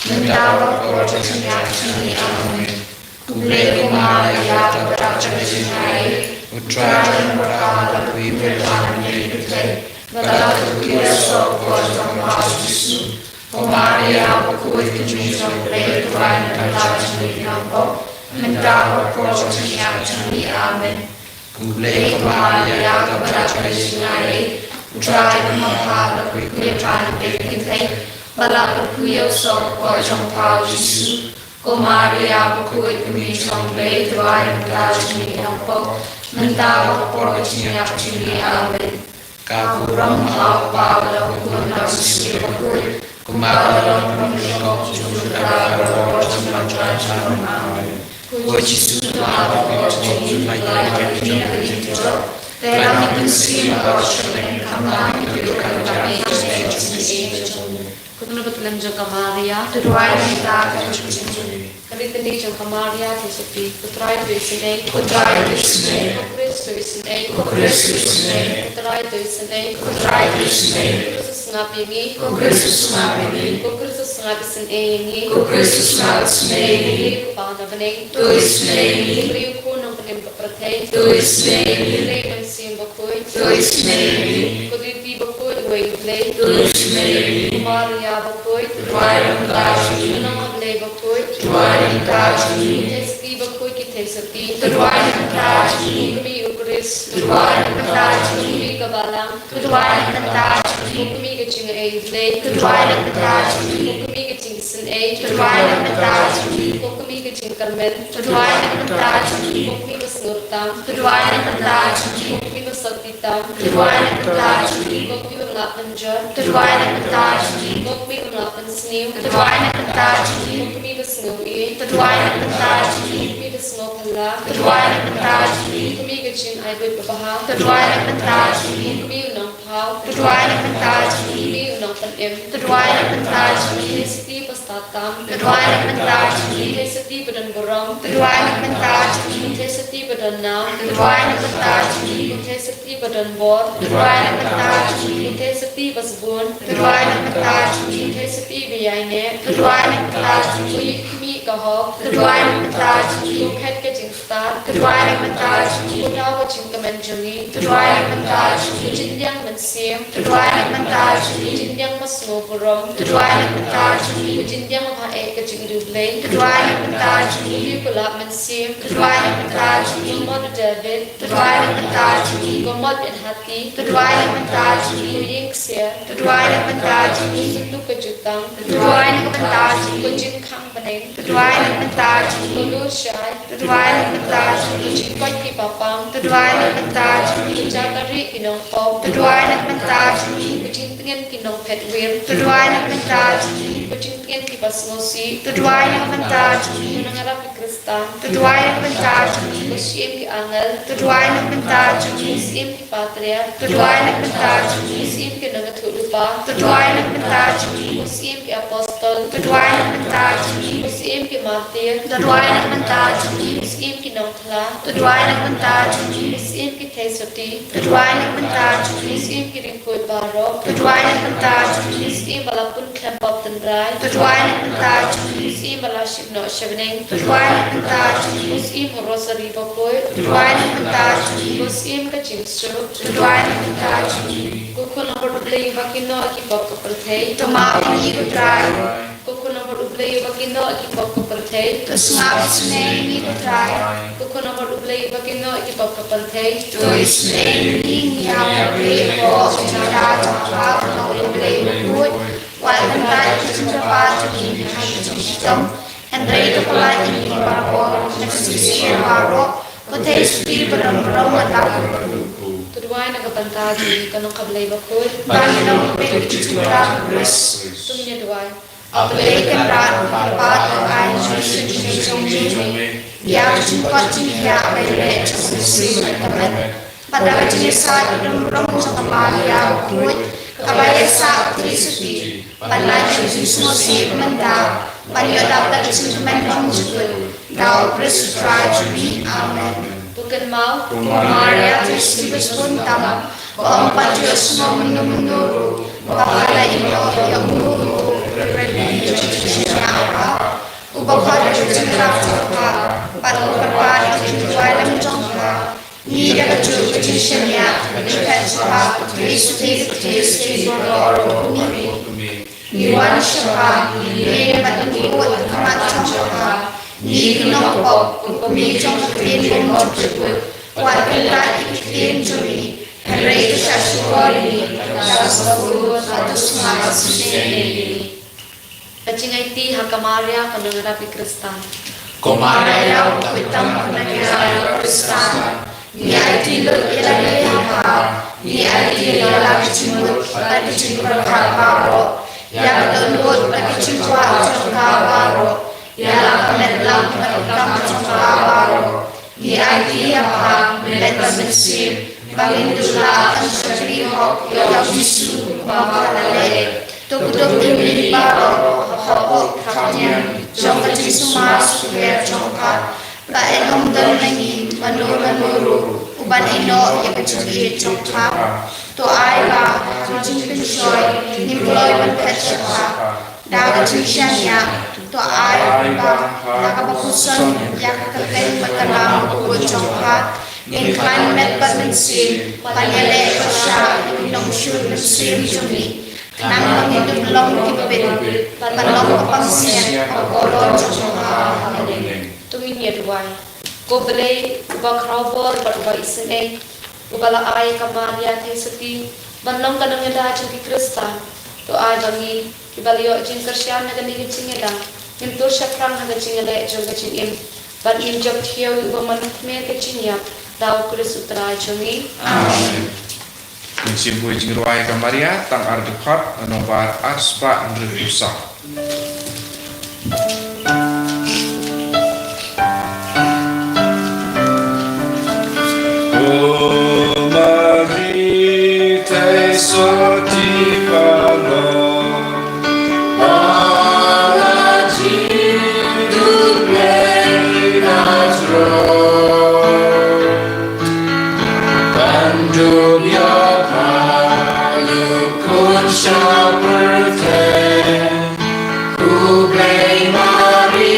mynta bad ha ka por jong ka jingïap jong ngi. Amen. Khublei ko Maria, kaba dap da ka jingaiei, U Trai u don bad pha, la kyrkhu ïa pha na ki kynthei, bad la kyrkhu ïa u soh u kpoh jong pha u Jisu. Ko Maria bakhuid, ka kmie jong U Blei, to duwai na ka bynta jong ngi ki nongpop, mynta bad ha ka por jong ka jingïap jong ngi. Amen. Khublei ko Maria, kaba dap da ka jingaiei, U Trai u don bad pha, la kyrkhu ïa pha na ki kynthei, bad la kyrkhu ïa u soh u kpoh jong pha u Jisu. Ko Maria bakhuid, ka kmie jong U Blei, to duwai na ka bynta jong ngi ki nongpop, mynta bad ha ka por ka jingïap jong ngi. Amen. Ka burom ha U Kpa bad ha U Khun bad ha U Jisu bakhuid, kumba ka long ha ka por jong ka jingim. Amen. Ko Jisu, to ai ba ka jingim ka la ïaid ïa ka jingtip. Te la ka mynsiem ka la shong, khamtam ïa ka jingtip jong ka jingim. Ko Kynrad Bathylliem jong ka Maria, to duwai na ka bynta ka jingim jong ngi. Ka ri kane jong ka Maria, to sophi. Ko Trai to isynei. Ko Trai to isynei. Ko Khrist to isynei. Ko Khrist to isynei. Ko Trai to isynei. Ko Trai to isynei. Ko Khrist to sngap ïa ngi. Ko Khrist to sngap ïa ngi. Ko Khrist to sngap isynei ïa ngi. Ko Khrist to sngap isynei ïa ngi. Ko Pa na bneng, to isynei ïa ngi. Ko Khun nongpynim ka pyrthei, to isynei ïa ngi. Ko Blei Mynsiem Bakhuid, to isynei ïa ngi. Ko Triniti bakhuid, uwei U Blei, to isynei ïa ngi. Ko Maria bakhuid, to duwai na ka bynta jong ngi. Ko Nongkha Blei bakhuid, to duwai na ka bynta jong ngi. Ki theisotti bakhuid, ki theisotti, to duwai na ka bynta jong ngi. Ko Kmie U Khrist, to duwai na ka bynta jong ngi. Ko Kmie ka Balang, to duwai na ka bynta jong ngi. Ko Kmie ka Jingaiei U Blei, to duwai na ka bynta jong ngi. Ko Kmie ka Jingisynei, to duwai na ka bynta jong ngi. Ko Kmie ka Jingkyrmen, to duwai na ka bynta jong ngi. Ko Kmie ka Sngewrtam, to duwai na ka bynta jong ngi. Ko Kmie ka Sotti tam, to duwai na ka bynta jong ngi. Ko Kmie bym lah pynjot, to duwai na ka bynta jong ngi. Ko Kmie bym lah pynsniew, to duwai na ka bynta jong ngi. Ko Kmie ka Sngewsih, to duwai na ka bynta jong ngi. Ko Kmie ka Sngewphylla, to duwai na ka bynta jong ngi. Ko Kmie ka Jingai Buit Babha, to duwai na ka bynta jong ngi. Ko Kmie u Nongphaw, to duwai na ka bynta jong ngi. Ko Kmie u Nongpynim, to duwai na ka bynta jong ngi. Theisotti ba stad tam, to duwai na ka bynta jong ngi. Theisotti ba don burom, to duwai na ka bynta jong ngi. Theisotti ba don nau, to duwai na ka bynta jong ngi. Ko Theisotti ba don bor, to duwai na ka bynta jong ngi. Ko Theisotti ba sbun, to duwai na ka bynta jong ngi. Ko Theisotti ba ïaineh, to duwai na ka bynta jong ngi. Ko Ïeit-khmih ka hok, to duwai na ka bynta jong ngi. Ko Khet ka jingstad, to duwai na ka bynta jong ngi. Ko Thaw ka jingkmen jong ngi, to duwai na ka bynta jong ngi. Ko Jingliang mynsiem, to duwai na ka bynta jong ngi. Ko Jingliang ba sngewburom, to duwai na ka bynta jong ngi. Ko Jingliang ba eh ka jingriewblei, to duwai na ka bynta jong ngi. Ko Kmie u Lap Mynsiem, to duwai na ka bynta jong ngi. Ko Mot u David, to duwai na ka bynta jong ngi. Ko Mot Biang Hati, to duwai na ka bynta jong ngi. Ko Ïing Ksiar, to duwai na ka bynta jong ngi. Ko Synduk ka Jutang, to duwai na ka bynta jong ngi. Ko Jingkhang Bneng, to duwai na ka bynta jong ngi. Ko Lurshai, to duwai na ka bynta jong ngi. Ko Jingkoit ki Bapang, to duwai na ka bynta jong ngi. Ko Jaka Rieh ki Nongpop, to duwai na ka bynta jong ngi. Ko Jingtngen ki Nongphetwir, to duwai na ka bynta jong ngi. Ko Jingtngen ki Basngewsih, to duwai na ka bynta jong ngi. Ko Nongïarap ki Khristan, to duwai na ka bynta jong ngi. Ko Syiem ki Angel, to duwai na ka bynta jong ngi. Ko Syiem ki Patriarch, to duwai na ka bynta jong ngi. Ko Syiem ki Nongïathuhlypa, to duwai na ka bynta jong ngi. Ko Syiem ki Apostol, to duwai na ka bynta jong ngi. Ko Syiem ki Martyr, to duwai na ka bynta jong ngi. Ko Syiem ki Nongtla, to duwai na ka bynta jong ngi. Ko Syiem ki Theisotti, to duwai na ka bynta jong ngi. Ko Syiem ki Riewkhuid baroh, to duwai na ka bynta jong ngi. Ko Syiem ba la pun khlem pop tynrai, to duwai na ka bynta jong ngi. Ko Syiem ba la shim noh sha bneng, to duwai na ka bynta jong ngi. Ko Syiem u Rosary bakhuid, to duwai na ka bynta jong ngi. Ko Syiem ka Jingsuk, to duwai na ka bynta jong ngi. Ko Khun langbrot U Blei uba kynnoh ïa ki pop ka pyrthei, to map ïa ngi, ko Trai. Ko Khun langbrot U Blei uba kynnoh ïa ki pop ka pyrthei, to sngap isynei ïa ngi, ko Trai. Ko Khun langbrot U Blei uba kynnoh ïa ki pop ka pyrthei, to isynei ïa ngi, ngi hap ban plie ïa ka hok jingïada jong U Kpa bad U Blei bakhuid. Wat kyntait ïa ka jingjahpat jong ngi ha ka jingshitom, hynrei to pynlait ïa ngi na ka bor jong ka jingsngewsih baroh, ko Theisotti ba don burom bad la kyrkhu. To duwai na ka bynta jong ngi, ko Nongkha Blei bakhuid. Ba ngin ïoh ban peit ïa ka jingkyrkhu jong U Khrist. To ngin ïa duwai. A Blei Kynrad, uba la pynpaw ïa ka aiñ jong ngi sha ka jingim jong ngi, ïa ka jingkoit jingkhiah ba ïaleh jong U Mynsiem Bakhuid, bad da ka jingïasaid badonburom jong ka Maria bakhuid, kaba ïaisah ïa ka Theisotti, ban lait sha ka jingsngewsih mynta, ban ïoh dap da ka jingkmen bymjukut, da U Khrist U Trai jong ngi. Amen. To Kynmaw, ko Maria, te sngewbha sngewbha tam, ba ym pat ju sngewbha mynno mynno ruh, ba pha la ïehnoh ïa u Mawlai, uba khot ïa ka jingïarap jong pha, bad u kyrpad ïa ka jingrwai lem jong pha. Ngi da ka juh ka jingshaniah, ngi phet sha pha, Khrist u Khrist, Khrist u Khrist baroh. Ngi wan sha pha, ngi bad ngi buh ha khmat jong pha. Ngi ki nongpop, u kmie jong ka ktien bymjukut, wat kyntait ïa ki ktien jong ngi, hynrei to shah shukor ïa ngi da ka sngewbha bad to sngap ïa ka jingsneng jong ngi. Ka jingaiti ha ka Maria ka nongïarap ïa ki Khristan. Ko Maria, u khuid tam ka nongïarap ïa ki Khristan. Ngi aiti lut ïa lade ha pha, ngi aiti ïa la ka jingmut bad ka jingpyrkhat baroh, ïa ka dohnud bad ka jingkwah jong ka baroh, ïa la ka met lang bad ka kam jong ka baroh. Ngi aiti ïa pha, met bad mynsiem, ba ngin duh lah ban shakri hok ïa u Jisu uba pha la leh. To kdup ïa ngi baroh, ha ka hok ha ka niam jong ka jingsumar sukher jong pha. Ba yn ym don na ngi mano mano ruh uban ïehnoh ïa ka jingïeit jong pha. To ai ba ha ka jingpynshoi ngim kloi ban phet sha pha. Da ka jingshaniah, to ai ba da kaba pynshong ïa ka kyrteng bad ka nam bakhuid jong pha, ngin khlaiñ met bad mynsiem ban ïaleh pyrshah ïa ki nongshun mynsiem jong ngi. Khnang ba ngin ym long ki bit, ban long ka pangsiang ha ka burom jong pha. Amen. To ngin ïa duwai. Ko Blei uba khraw bor bad uba isynei, uba la ai ïa ka Maria Theisotti ban long ka nongïada jong ki Khristan, to ai ba ngi kiba la ïoh jingkyrshan na kane ka jingïada ngin tur shaphrang ha ka jingïaleh jong ka jingim, bad ngin jop thiaw ïa uba mon khmer ka jingïap, da u Khrist u Trai jong ngi. Amen. Mynsiem buh jingrwai ka Maria, tang ar dkhot, nombar arspah hynriewphew saw. O Mari, Theisotti Balang, ba la jingdublei na jrong. Ban dup ïa pha, U Khun sha pyrthei, U Blei Mari,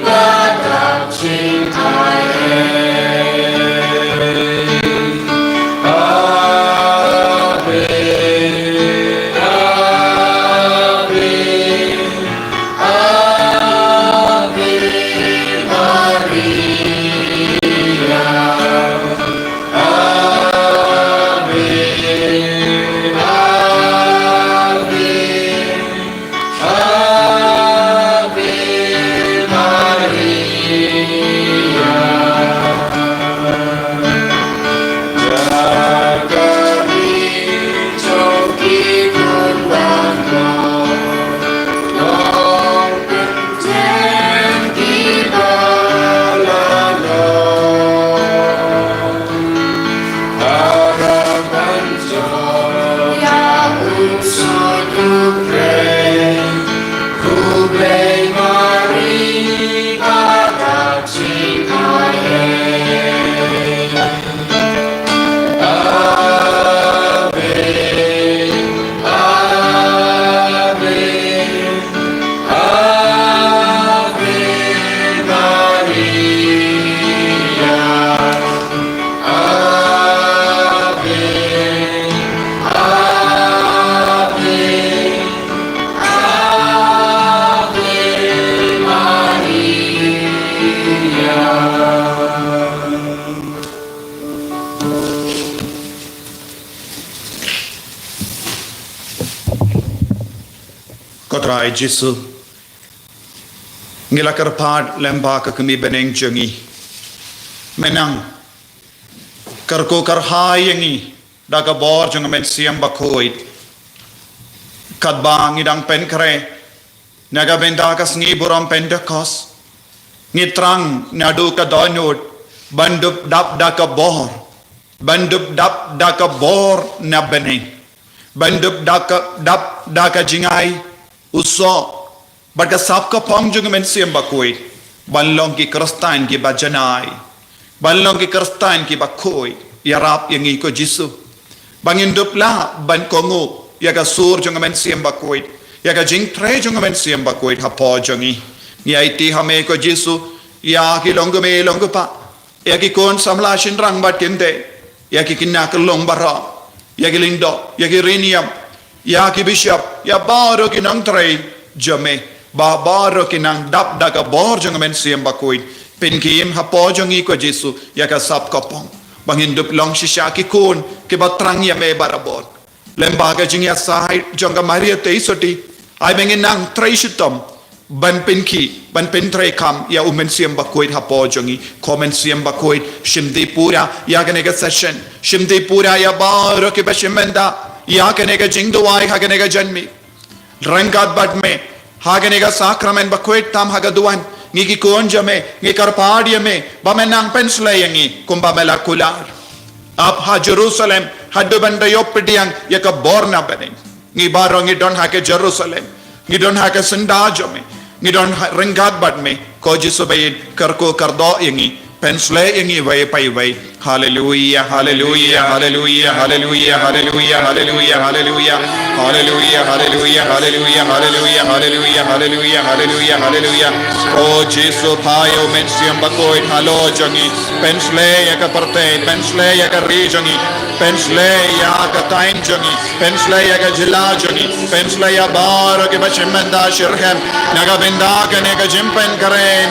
ba dap jingaiei. Ave, Ave, Ave Maria, Ave, Ave, Ave Maria. Ko Trai Jisu, ngi la kyrpad lem bad ka kmie bneng jong ngi. Mynta kyrkhu kyrhai ïa ngi da ka bor jong ka Mynsiem Bakhuid. Katba ngi dang pynkhreh na ka bynta ka sngi burom Pentekost, ngi thrang naduh ka dohnud ban dup dap da ka bor, ban dup dap da ka bor na bneng, ban dup da ka, dap da ka jingai, u soh bad ka sap ka phong jong ka Mynsiem Bakhuid, ban long ki Khristan kiba janai. ban long ki Khristan kiba khuid. Ïarap ïa ngi ko Jisu ba ngin dup lah ban kohnguh ïa ka sur jong ka Mynsiem Bakhuid, ïa ka jingtrei jong ka Mynsiem Bakhuid hapoh jong ngi. Ngi aiti ha me ko Jisu ïa ki longkmie longkpa, ïa ki khun samla shynrang bad kynthei, ïa ki khynnah khyllung baroh, ïa ki lyngdoh, ïa ki riewniam, ïa ki bishop, ïa baroh ki nongtrei jong me, ba baroh ki nang dap da ka bor jong ka Mynsiem Bakhuid. Pynkhie hapoh jong ngi ko Jisu ïa ka sap ka pong, ba ngin dup long shisha ki khun kiba thrang ïa me barabor. Lem bad ka jingïasaid jong ka Maria Theisotti, ai ba ngin nang trei shitom ban pynkhie, ban pyntreikam ïa u Mynsiem Bakhuid hapoh jong ngi. Ko Mynsiem Bakhuid, shim dih pura ïa kane ka session, shim dih pura ïa baroh kiba shim bynta ïa kane ka jingduwai ha kane ka janmiet. Ryngkat bad me ha kane ka sakramen bakhuid tam ha ka duwan, ngi ki khun jong me, ngi kyrpad ïa me ba men nang pynsleh ïa ngi kumba me la kular. Ap ha Jerusalem haduh ban da ïoh pdiang ïa ka bor na bneng. Ngi baroh ngi don ha ka Jerusalem, ngi don ha ka syndah jong me, ngi don ha, ryngkat bad me. Ko Jisu ba ïeit, kyrkhu kyrdoh ïa ngi, pynsleh ïa ngi iwei pa iwei. Haleluia, haleluia, haleluia, haleluia, haleluia, haleluia. Haleluia, haleluia, haleluia, haleluia, haleluia, haleluia, haleluia, haleluia. O Jisu, phah ïa u Mynsiem Bakhuid halor jong ngi. Pynsleh ïa ka pyrthei, pynsleh ïa ka ri jong ngi, pynsleh ïa ka thaiñ jong ngi, pynsleh ïa ka jylla jong ngi, pynsleh ïa baroh kiba shim bynta shitrhem na ka bynta kane ka jingpynkhreh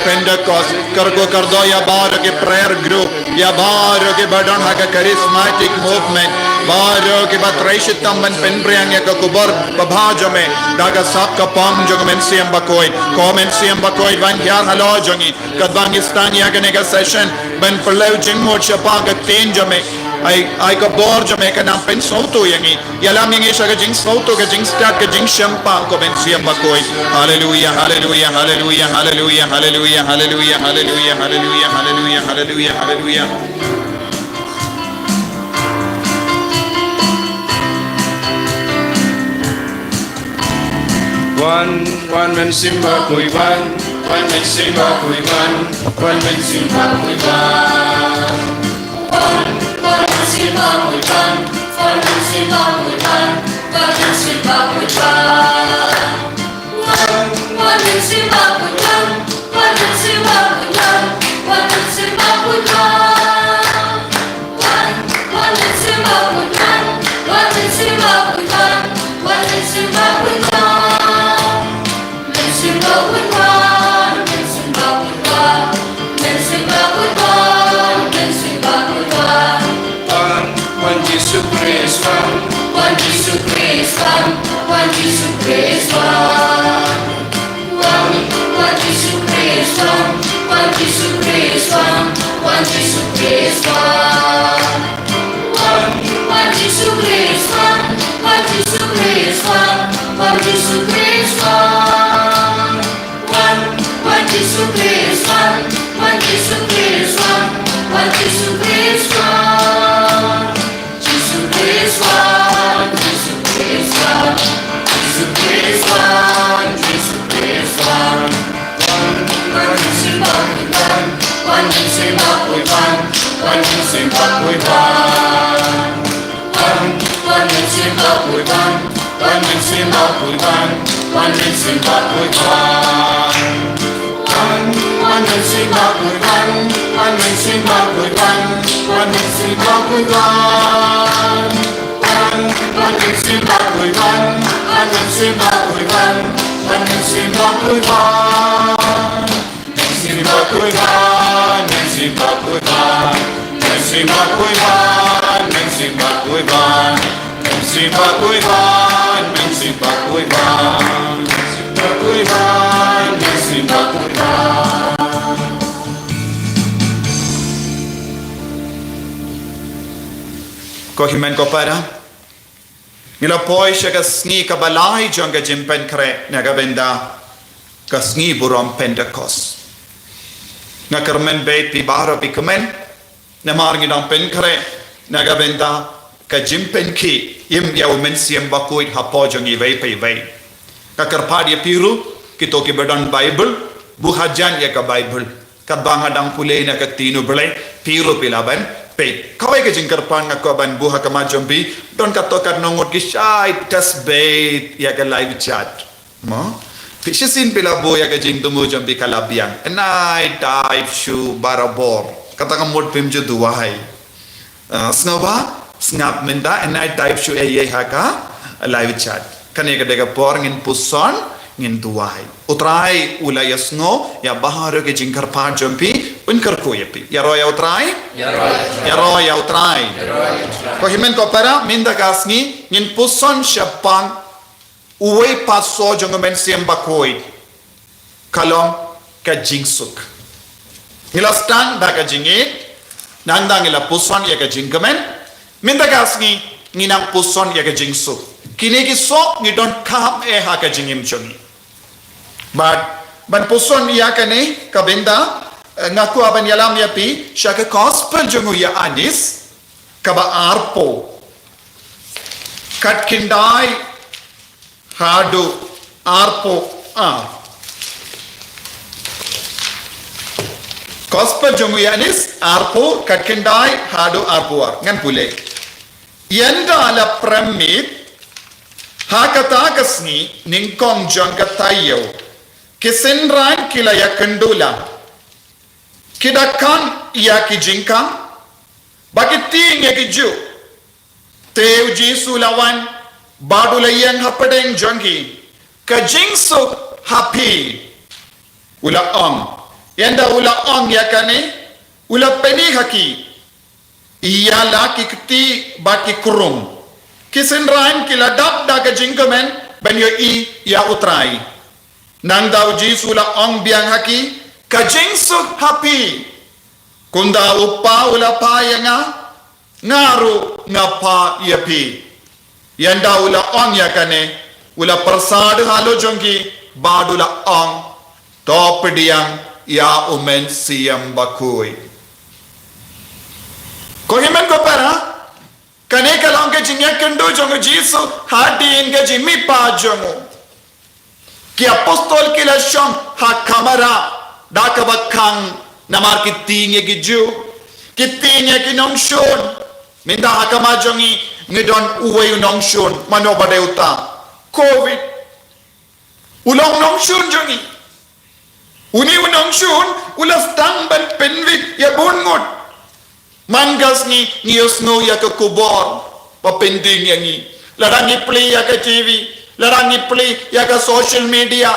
Pentecost. Kyrkhu kyrdoh ïa baroh ki prayer group, ïa baroh kiba don ha ka charismatic movement, baroh kiba trei shitom ban pynphriang ïa ka khubor babha jong me da ka sap ka pong jong ka Mynsiem Bakhuid. Ko Mynsiem Bakhuid, wan hiar halor jong ngi. Katba ngi sdang ïa kane ka session ban pynlong jingmut shaphang ka ktien jong me, ai, ai ka bor jong me kan nang pynsngewthuh ïa ngi. Ïalam ïa ngi sha ka jingsngewthuh, ka jingstad, ka jingshemphang, ko Mynsiem Bakhuid. Haleluia, haleluia, haleluia, haleluia, haleluia, haleluia, haleluia, haleluia, haleluia, haleluia, haleluia. Wan, wan Mynsiem Bakhuid wan, wan Mynsiem Bakhuid wan, wan Mynsiem Bakhuid wan. Wan, wan Mynsiem Bakhuid wan, wan Mynsiem Bakhuid wan, wan Mynsiem Bakhuid wan. Wan, wan Mynsiem Bakhuid wan, wan Mynsiem Bakhuid wan, wan Mynsiem Bakhuid wan. Wan, wan Mynsiem Bakhuid wan, wan Mynsiem Bakhuid wan, wan Mynsiem Bakhuid wan. Mynsiem Bakhuid wan, Mynsiem Bakhuid wan, Mynsiem Bakhuid wan, Mynsiem Bakhuid wan. Wan, wan Jisu Khrist wan, wan Jisu Khrist wan, wan Jisu Khrist wan. Wan, wan Jisu Khrist wan, wan Jisu Khrist wan, wan Jisu Khrist wan. Wan, wan Jisu Khrist wan, wan Jisu Khrist wan, wan Jisu Khrist wan. Wan, wan Jisu Khrist wan, wan Jisu Khrist wan, wan Jisu Khrist wan. Jisu Khrist wan, Jisu Khrist wan, Jisu Khrist wan, Jisu Khrist wan. Wan, wan Mynsiem Bakhuid wan, wan Mynsiem Bakhuid wan, wan Mynsiem Bakhuid wan. Wan, wan Mynsiem Bakhuid wan, wan Mynsiem Bakhuid wan, wan Mynsiem Bakhuid wan. Wan, wan Mynsiem Bakhuid wan, wan Mynsiem Bakhuid wan, wan Mynsiem Bakhuid wan. Wan, wan Mynsiem Bakhuid wan, wan Mynsiem Bakhuid wan, wan Mynsiem Bakhuid wan. Mynsiem Bakhuid wan, Mynsiem Bakhuid wan, Mynsiem Bakhuid wan, Mynsiem Bakhuid wan. Mynsiem Bakhuid wan, Mynsiem Bakhuid wan, Mynsiem Bakhuid wan, Mynsiem Bakhuid wan. Ko hynmen ko para, ngi la poi sha ka sngi kaba lai jong ka jingpynkhreh na ka bynta ka sngi burom Pentecost. Nga kyrmen bad phi baroh phi kmen, namar ngi dang pynkhreh na ka bynta ka jingpynkhie im ïa u Mynsiem Bakhuid hapoh jong ngi iwei pa iwei. Nga kyrpad ïa phi ruh, kito kiba don Baibl, buh hajan ïa ka Baibl. Katba nga dang pule na ka ktien u Blei, phi ruh phi lah ban peit. Kawei ka jingkyrpad nga kwah ban buh ha khmat jong phi, don katto katne ngut ki shait test beit ïa ka live chat. Mo? Phi shisien phi lah buh ïa ka jingthmu jong phi ka la biang. Nai type shuh barabor. Kata ka mut phim ju duwai. Ah, sngewbha, sngap mynta, nai type shuh ei ei ha ka live chat. Kane ka dei ka por ngin puson, ngin duwai. U Trai u la ïasngew ïa baroh ki jingkyrpad jong phi, un kyrkhu ïa phi. Ïaroh ïa u Trai? Ïaroh ïa u Trai. Ko hynmen ko para, mynta ka sngi ngin puson shaphang uwei pat u soh jong u Mynsiem Bakhuid. Ka long ka jingsuk. Ngi la sdang da ka jingïeit, nangta ngi la puson ïa ka jingkmen. Mynta ka sngi ngin nang puson ïa ka jingsuk. Kine ki soh ngi donkam eh ha ka jingim jong ngi. Bad ban puson ïa kane ka bynta, eh, nga kwah ban ïalam ïa phi sha ka gospel jong u Ïoannis, kaba arphew. Khatkhyndai haduh arphew ar. Gospel jong u Ïoannis arphew, khatkhyndai haduh arphew ar. Ngan pule. Ynda la prem miet, ha kata ka sngi nyngkong jong ka taïew, ki synran ki la ïakynduh lang. Ki da khang ïa ki jingkhang, ba ki tieng ïa ki juh. Te u Jisu u la wan, bad u la ïeng hapdeng jong ki. Ka jingsuk ha phi, u la ong. Ynda u la ong ïa kane, u la pyni ha ki ïa la ki kti bad ki krung. Ki synran ki la dap da ka jingkmen ban ïohi ïa u Trai. Nangta u Jisu u la ong biang ha ki, ka jingsuk ha phi. Kumta u Kpa u la phah ïa nga, nga ruh nga phah ïa phi. Ynda u la ong ïa kane, u la pyrsad halor jong ki, bad u la ong, to pdiang ïa u Mynsiem Bakhuid. Ko hynmen ko para, kane ka long ka jingïakynduh jong u Jisu hadien ka jingmihpat jong u. Ki apostol ki la shong ha kamra da kaba khang namar ki tieng ïa ki juh, ki tieng ïa ki nongshun. Mynta ha khmat jong ngi ngi don uwei u nongshun, mano ba dei uta? Covid. U long nongshun jong ngi. Une u nongshun u la sdang ban pynwit ïa bun ngut. Man ka sngi ngi ïohsngew ïa ka khubor ba pyndieng ïa ngi. Lada ngi plie ïa ka T V, lada ngi plie ïa ka social media,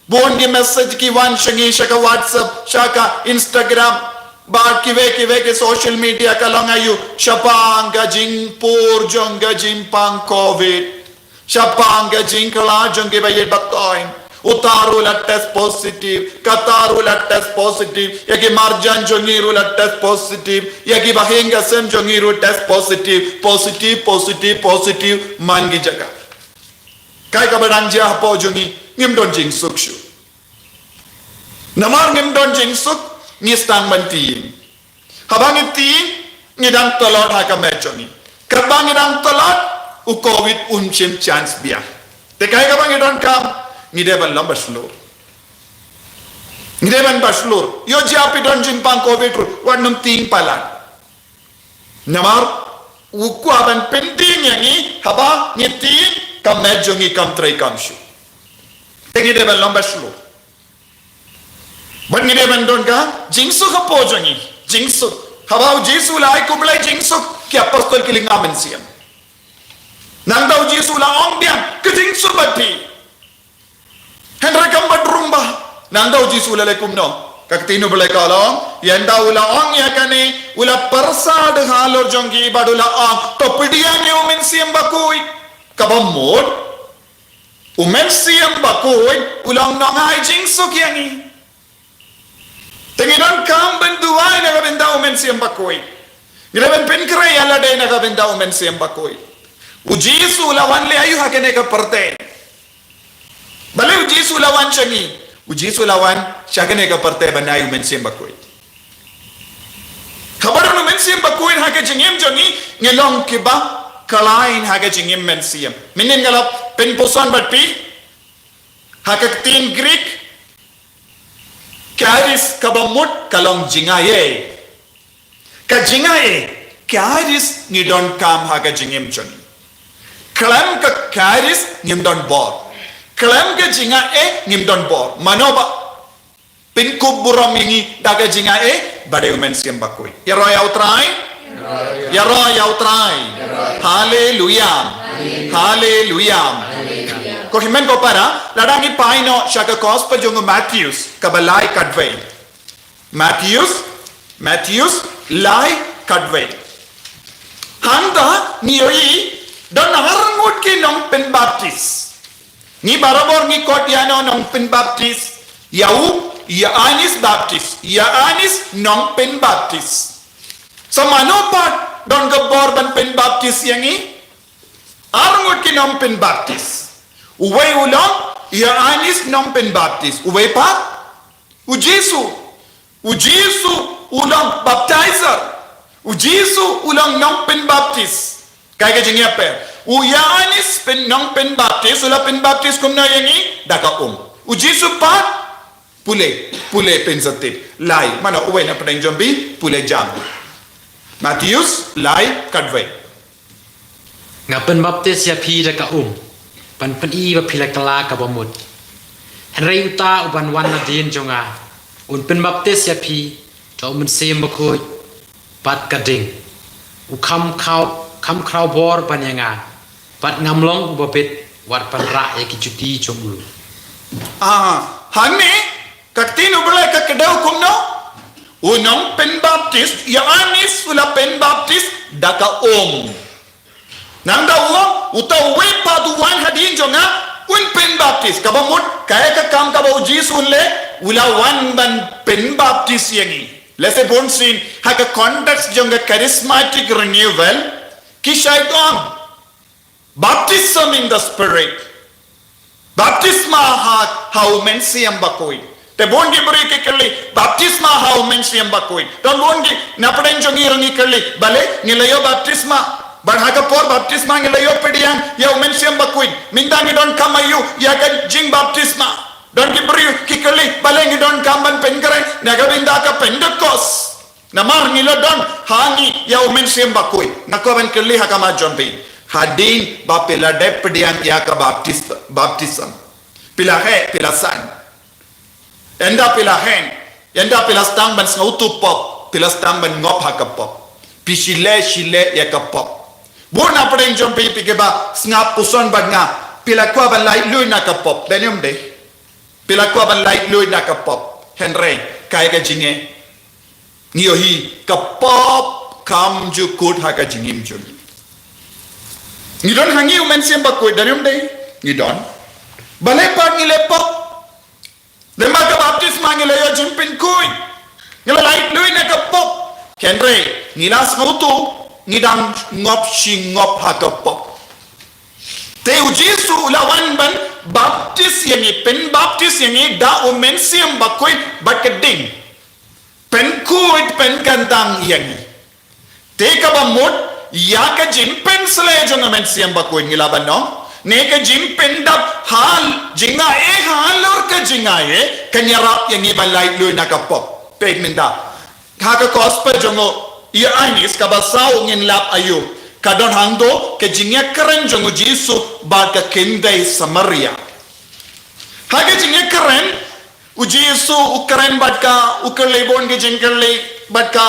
bun ki message ki wan sha ngi sha ka WhatsApp, sha ka Instagram, bad kiwei kiwei ki social media, ka long aïu? Shaphang ka jingpur jong ka jingpang Covid. Shaphang ka jingkylla jong ki ba ïeit ba thoiñ. Uta ruh la test positive, kata ruh la test positive, ïa ki marjan jong ngi ruh la test positive, ïa ki bahaïing basem jong ngi ruh test positive, positive, positive, positive, man ki jaka. Kaei kaba dang jia hapoh jong ngi, ngim don jingsuk shuh. Namar ngim don jingsuk, ngi sdang ban tieng. Haba ngi tieng, ngi dang tlot ha ka met jong ngi. Katba ngi dang tlot, u Covid un shim chance biang. Te kaei kaba ngi donkam, ngi dei ban long ba shlur. Ngi dei ban ba shlur. Ïoh jia phi don jingpang Covid ruh, wat nym tieng palat. Namar u kwah ban pyntieng ïa ngi, haba ngi tieng, ka met jong ngi kam trei kam shuh. Te ngi dei ban long ba shlur. Bad ngi dei ban don ka jingsuk hapoh jong ngi. Jingsuk. Haba u Jisu u la ai khublei jingsuk, ki apostol ki lynga mynsiem. Nangta u Jisu u la ong biang, ka jingsuk bad phi. Hynrei kam pat rung bha. Nangta u Jisu u la leh kumno? Ka ktien u Blei ka long, ynda u la ong ïa kane, u la pyrsad halor jong ki bad u la ong, to pdiang ïa u Mynsiem Bakhuid. Kaba mut, u Mynsiem Bakhuid u long nongai jingsuk ïa ngi. Te ngi donkam ban duwai na ka bynta u Mynsiem Bakhuid. Ngi dei ban pynkhreh ïa lade na ka bynta u Mynsiem Bakhuid. U Jisu u la wan leh aïu ha kane ka pyrthei? Balei u Jisu u la wan sha ngi? U Jisu u la wan sha kane ka pyrthei ban ai u Mynsiem Bakhuid. Haba don u Mynsiem Bakhuid ha ka jingim jong ngi, ngi long kiba khlaiñ ha ka jingim mynsiem. Mynnin nga la pynpuson bad phi ha ka ktien Greek, Kyrus kaba mut ka long jingaiei. Ka jingaiei, kyrus ngi donkam ha ka jingim jong ngi. Khlem ka kyrus ngim don bor. Khlem ka jingaiei ngim don bor. Mano ba pynkup burom ïa ngi da ka jingaiei? Ba dei u Mynsiem Bakhuid. Ïaroh ïa U Trai. Ïaroh ïa U Trai. Haleluia. Haleluia. Ko hynmen ko para, lada ngi peit noh sha ka gospel jong u Mathaios, kaba lai khatlai. Mathaios, Mathaios lai khatlai. Hangta ngi ïohi don arngut ki nongpynbaptis. Ngi barabor ngi khot ïano nongpynbaptis? Ïa u Ïoannis Baptis. Ïoannis nongpynbaptis. Sa mano pat don ka bor ban pynbaptis ïa ngi? Arngut ki nongpynbaptis. Uwei u long Ïoannis nongpynbaptis. Uwei pat u Jisu. U Jisu u long baptizer. U Jisu u long nongpynbaptis. Kaei ka jingïapher? U Ïoannis pyn nongpynbaptis, u la pynbaptis kumno ïa ngi? Da ka um. U Jisu pat pule, pule pynsahtip. Lai, mano uwei na pdeng jong phi pule jam? Mathaios lai khatlai. Nga pynbaptis ïa phi da ka um, ban pyni ba phi la kylla kaba mut. Hynrei uta uban wan nadien jong nga, un pynbaptis ïa phi da u Mynsiem Bakhuid bad ka ding. U kham khraw, kham khraw bor ban ïa nga, bad ngam long uba bit wat ban rah ïa ki juti jong u. Ah, hangne ka ktien U Blei ka kdew kumno? U nongpynbaptis, Ïoannis u la pynbaptis da ka um. Nangta u ong, uta uwei pat u wan hadien jong nga, un pynbaptis. Kaba mut, kaei ka kam kaba u Jisu un leh? U la wan ban pynbaptis ïa ngi. Lehse bunsien ha ka context jong ka charismatic renewal, ki shait ong, baptism in the Spirit. Baptisma ha, ha u Mynsiem Bakhuid. Te bun ki briew ki kylli, baptisma ha u Mynsiem Bakhuid. Don bun ki na pdeng jong ngi ruh ngi kylli, balei ngi la ïoh baptisma? Bad ha ka por baptisma ngi la ïoh pdiang ïa u Mynsiem Bakhuid. Mynta ngi donkam aïu ïa ka jingbaptisma? Don ki briew ki kylli, balei ngi donkam ban pynkhreh na ka bynta ka Pentekost? Namar ngi la don ha ngi ïa u Mynsiem Bakhuid. Nga kwah ban kylli ha khmat jong phi, hadien ba phi la dep pdiang ïa ka baptis, baptism, phi la heh, phi la san? Ynda phi la heh, ynda phi la sdang ban sngewthuh pop, phi la sdang ban ngop ha ka pop, phi shim leh, shim leh ïa ka pop. Bun na pdeng jong phi, phi kiba sngap puson bad nga, phi la kwah ban laitluid na ka pop, dei ne ym dei? Phi la kwah ban laitluid na ka pop. Hynrei kaei ka jingeh? Ngi ïohi ka pop kam ju kut ha ka jingim jong ngi. Ngi don ha ngi u Mynsiem Bakhuid, dei ne ym dei? Ngi don. Balei pat ngi leh pop? Lem bad ka baptisma ngi la ïoh jingpynkhuid, ngi la laitluid na ka pop. Hynrei ngi la sngewthuh, ngi dang ngop shi ngop ha ka pop. Te u Jisu u la wan ban baptis ïa ngi, pynbaptis ïa ngi da u Mynsiem Bakhuid bad ka ding. Pynkhuid, pynkyntang ïa ngi. Te kaba mut, ïa ka jingpynsleh jong u Mynsiem Bakhuid ngi lah ban ong, ne ka jingpyndap ha jingaiei halor ka jingaiei, kan ïarap ïa ngi ban laitluid na ka pop. Peit mynta ha ka gospel jong u Ïoannis kaba saw, ngin lap aïu? Ka don hangto ka jingïakren jong u Jisu bad ka kynthei Samaria. Ha ka jingïakren, u Jisu u kren bad ka, u kylli bun ki jingkylli bad ka.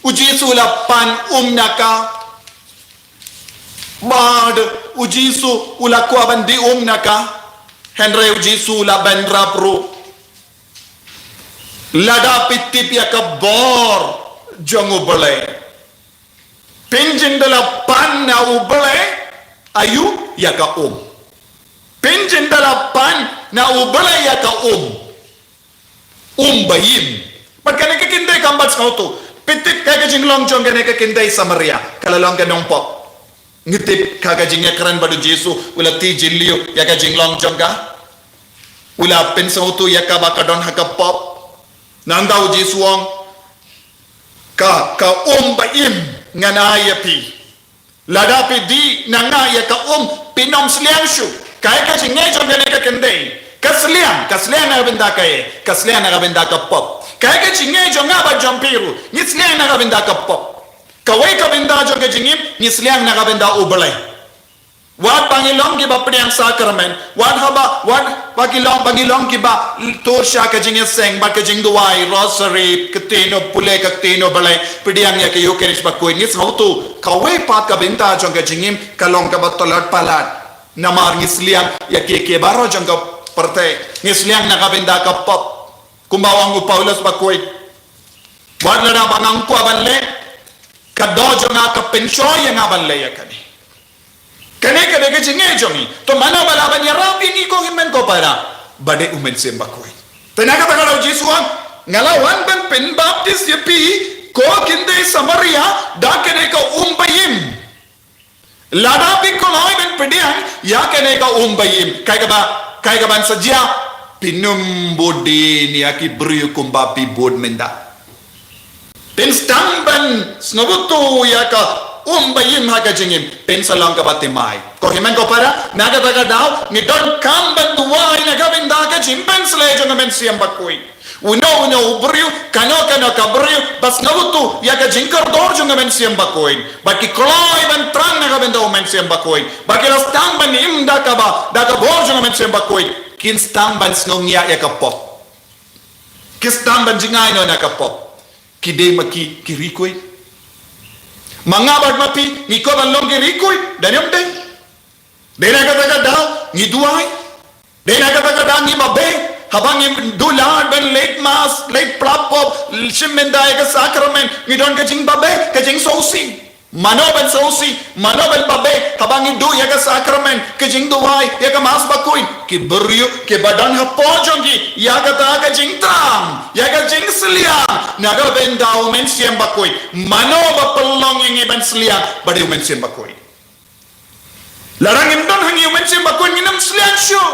U Jisu u la pan um na ka. Bad u Jisu u la kwah ban dih um na ka. Hynrei u Jisu u la bynrap ruh. Lada phi tip ïa ka bor jong U Blei, phin jin da la pan na U Blei aïu? Ïa ka um. Phin jin da la pan na U Blei ïa ka um. Um ba im. Bad kane ka kynthei kam pat sngewthuh. Phi tip kaei ka jinglong jong kane ka kynthei Samaria? Ka la long ka nongpop. Ngi tip ha ka jingïakren bad u Jisu, u la tih jylliew ïa ka jinglong jong ka. U la pynsngewthuh ïa ka ba ka don ha ka pop. Nangta u Jisu u ong, ka, ka um ba im ngan ai ïa phi. Lada phi dih na nga ïa ka um, phin ym sliang shuh. Kaei ka jingeh jong kane ka kynthei? Ka sliang, ka sliang na ka bynta kaei? Ka sliang na ka bynta ka pop. Kaei ka jingeh jong nga bad jong phi ruh? Ngi sliang na ka bynta ka pop. Kawei ka bynta jong ka jingim, ngi sliang na ka bynta U Blei. Wat ba ngi long kiba pdiang sakramen, wat haba, wat ba ngi long, ba ngi long kiba tur sha ka jingïaseng bad ka jingduwai, rosary, ktien u pule, ka ktien U Blei, pdiang ïa ka Eucharist bakhuid, ngi sngewthuh, kawei pat ka bynta jong ka jingim ka long kaba tlot palat. Namar ngi sliang ïa ki, ki baroh jong ka pyrthei, ngi sliang na ka bynta ka pop. Kumba ong u Paulus bakhuid, wat lada ba nga kwah ban leh, ka doh jong nga ka pynshoi ïa nga ban leh ïa kane. Kane ka dei ka jingeh jong ngi. To mano ba lah ban ïarap ïa ngi ko hynmen ko para? Ba dei U Mynsiem Bakhuid. Te na kata ka daw Jisu ong, nga la wan ban pynbaptis ïa phi ko kynthei Samaria da kane ka um ba im. Lada phi kloi ban pdiang ïa kane ka um ba im, kaei kaba, kaei kaban sa jia? Phin ym bud dien ïa ki briew kumba phi bud mynta. Phin sdang ban sngewthuh ïa ka um ba im ha ka jingim, phin sa long kaba thymmai. Ko hynmen ko para, na kata ka daw ngi donkam ban duwai na ka bynta ka jingpynsleh jong U Mynsiem Bakhuid. Uno uno u briew, kano kano ka briew ba sngewthuh ïa ka jingkordor jong U Mynsiem Bakhuid, bad ki kloi ban thrang na ka bynta U Mynsiem Bakhuid, bad ki la sdang ban im da kaba, da ka bor jong U Mynsiem Bakhuid, kin sdang ban sngew ngiah ïa ka pop. Ki sdang ban jngai noh na ka pop. Ki dei ma ki, ki riewkhuid. Ma nga bad ma phi ngi kwah ban long ki riewkhuid? Dei ne ym dei? Dei na kata ka daw ngi duwai? Dei na kata ka daw ngi babe haba ngi duh lad ban leit mass, leit pla pop, shim bynta ïa ka sakramen? Ngi don ka jingbabe, ka jingsngewsih. Mano ban sngewsih, mano ban babe haba ngi duh ïa ka sakramen, ka jingduwai, ïa ka mass bakhuid? Ki briew kiba don hapoh jong ki ïa kata ka jingthrang, ïa ka jingsliang na ka bynta U Mynsiem Bakhuid. Mano ba pynlong ïa ngi ban sliang? Ba dei U Mynsiem Bakhuid. Lada ngim don ha ngi U Mynsiem Bakhuid, ngin ym sliang shuh.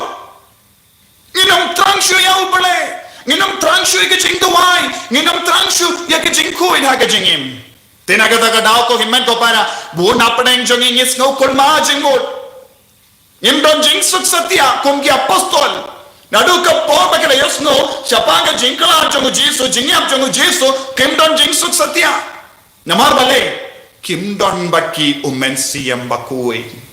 Ngin ym thrang shuh ïa U Blei. Ngin ym thrang shuh ïa ka jingduwai. Ngin ym thrang shuh ïa ka jingkhuid ha ka jingim. Te na kata ka daw ko hynmen ko para, bun na pdeng jong ngi ngi sngew kulmar jingmut. Ngim don jingsuk satia kum ki apostol. Naduh ka por ba ki la ïohsngew shaphang ka jingkhlad jong U Jisu, jingïap jong U Jisu, kim don jingsuk satia. Namar balei? Kim don bad ki U Mynsiem Bakhuid.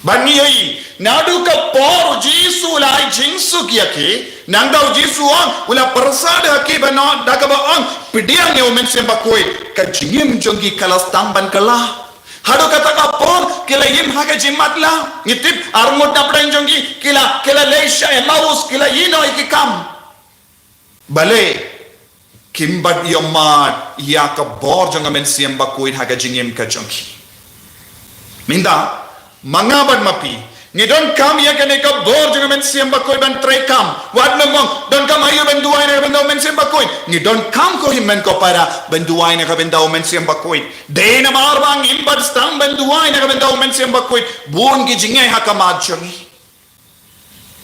Bad ngi ïohi, naduh ka por U Jisu u la ai jingsuk ïa ki, nangta U Jisu u ong, u la pyrsad ha ki ba noh da kaba ong, pdiang ïa U Mynsiem Bakhuid, ka jingim jong ki ka la sdang ban kylla. Haduh kata ka por ki la im ha ka jingmatlah. Ngi tip ar ngut na pdeng jong ki ki la, ki la leit sha Emmaus, ki la ïehnoh ïa ki kam. Balei? Kim pat ïohmad ïa ka bor jong ka Mynsiem Bakhuid ha ka jingim ka jong ki. Mynta, ma nga bad ma phi, ngi donkam ïa kane ka bor jong ka Mynsiem Bakhuid ban treikam. Wat nym ong, donkam aïu ban duwai na ka bynta U Mynsiem Bakhuid? Ngi donkam ko hynmen ko para ban duwai na ka bynta U Mynsiem Bakhuid. Dei namar ba ngim pat sdang ban duwai na ka bynta U Mynsiem Bakhuid, bun ki jingeh ha khmat jong ngi.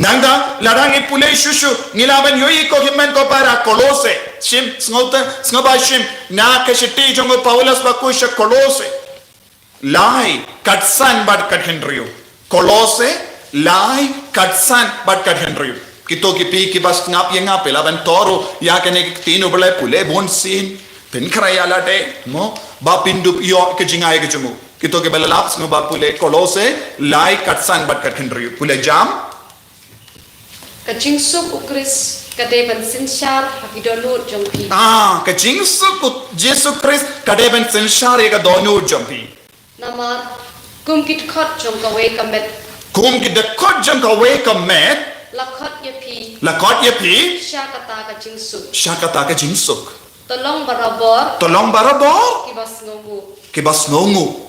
Nangta, lada ngi pule shuh shuh, ngi lah ban ïohi ko hynmen ko para, Kolose. Shim, sngewthuh, sngewbha shim na ka shithi jong u Paulus bakhuid sha Kolose. Lai, khatsan bad khathynriew. Kolose, lai, khatsan bad khathynriew. Kito ki phi kiba sngap ïa nga, phi lah ban thoh ruh ïa kane ka ktien U Blei, pule bun sien. Pynkhreh ïa lade, mo, ba phin dup ïoh ka jingai ka jong u. Kito kiba la lap, sngewbha pule Kolose lai, khatsan bad khathynriew. Pule jam. Ka jingsuk U Khrist ka dei ban synshar ha ki dohnud jong phi. Ah, ka jingsuk U Jisu Khrist ka dei ban synshar ïa ka dohnud jong phi. Namar kum ki dkhot jong kawei ka met. Kum ki dkhot jong kawei ka met. La khot ïa phi. La khot ïa phi. Sha kata ka jingsuk. Sha kata ka jingsuk. To long barabor. To long barabor. Kiba sngewnguh. Kiba sngewnguh.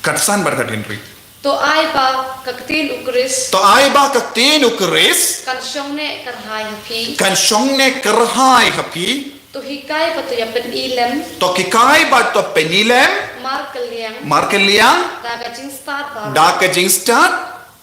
Khatsan bad khathynriew. To ai ba ka ktien U Khrist. To ai ba ka ktien U Khrist. Kan shong neh kyrhai ha phi. Kan shong neh kyrhai ha phi. To hikai bad to ïa pyni lem. To hikai bad to pyni lem. Markylliang. Markylliang. Da ka jingstad baroh. Da ka jingstad.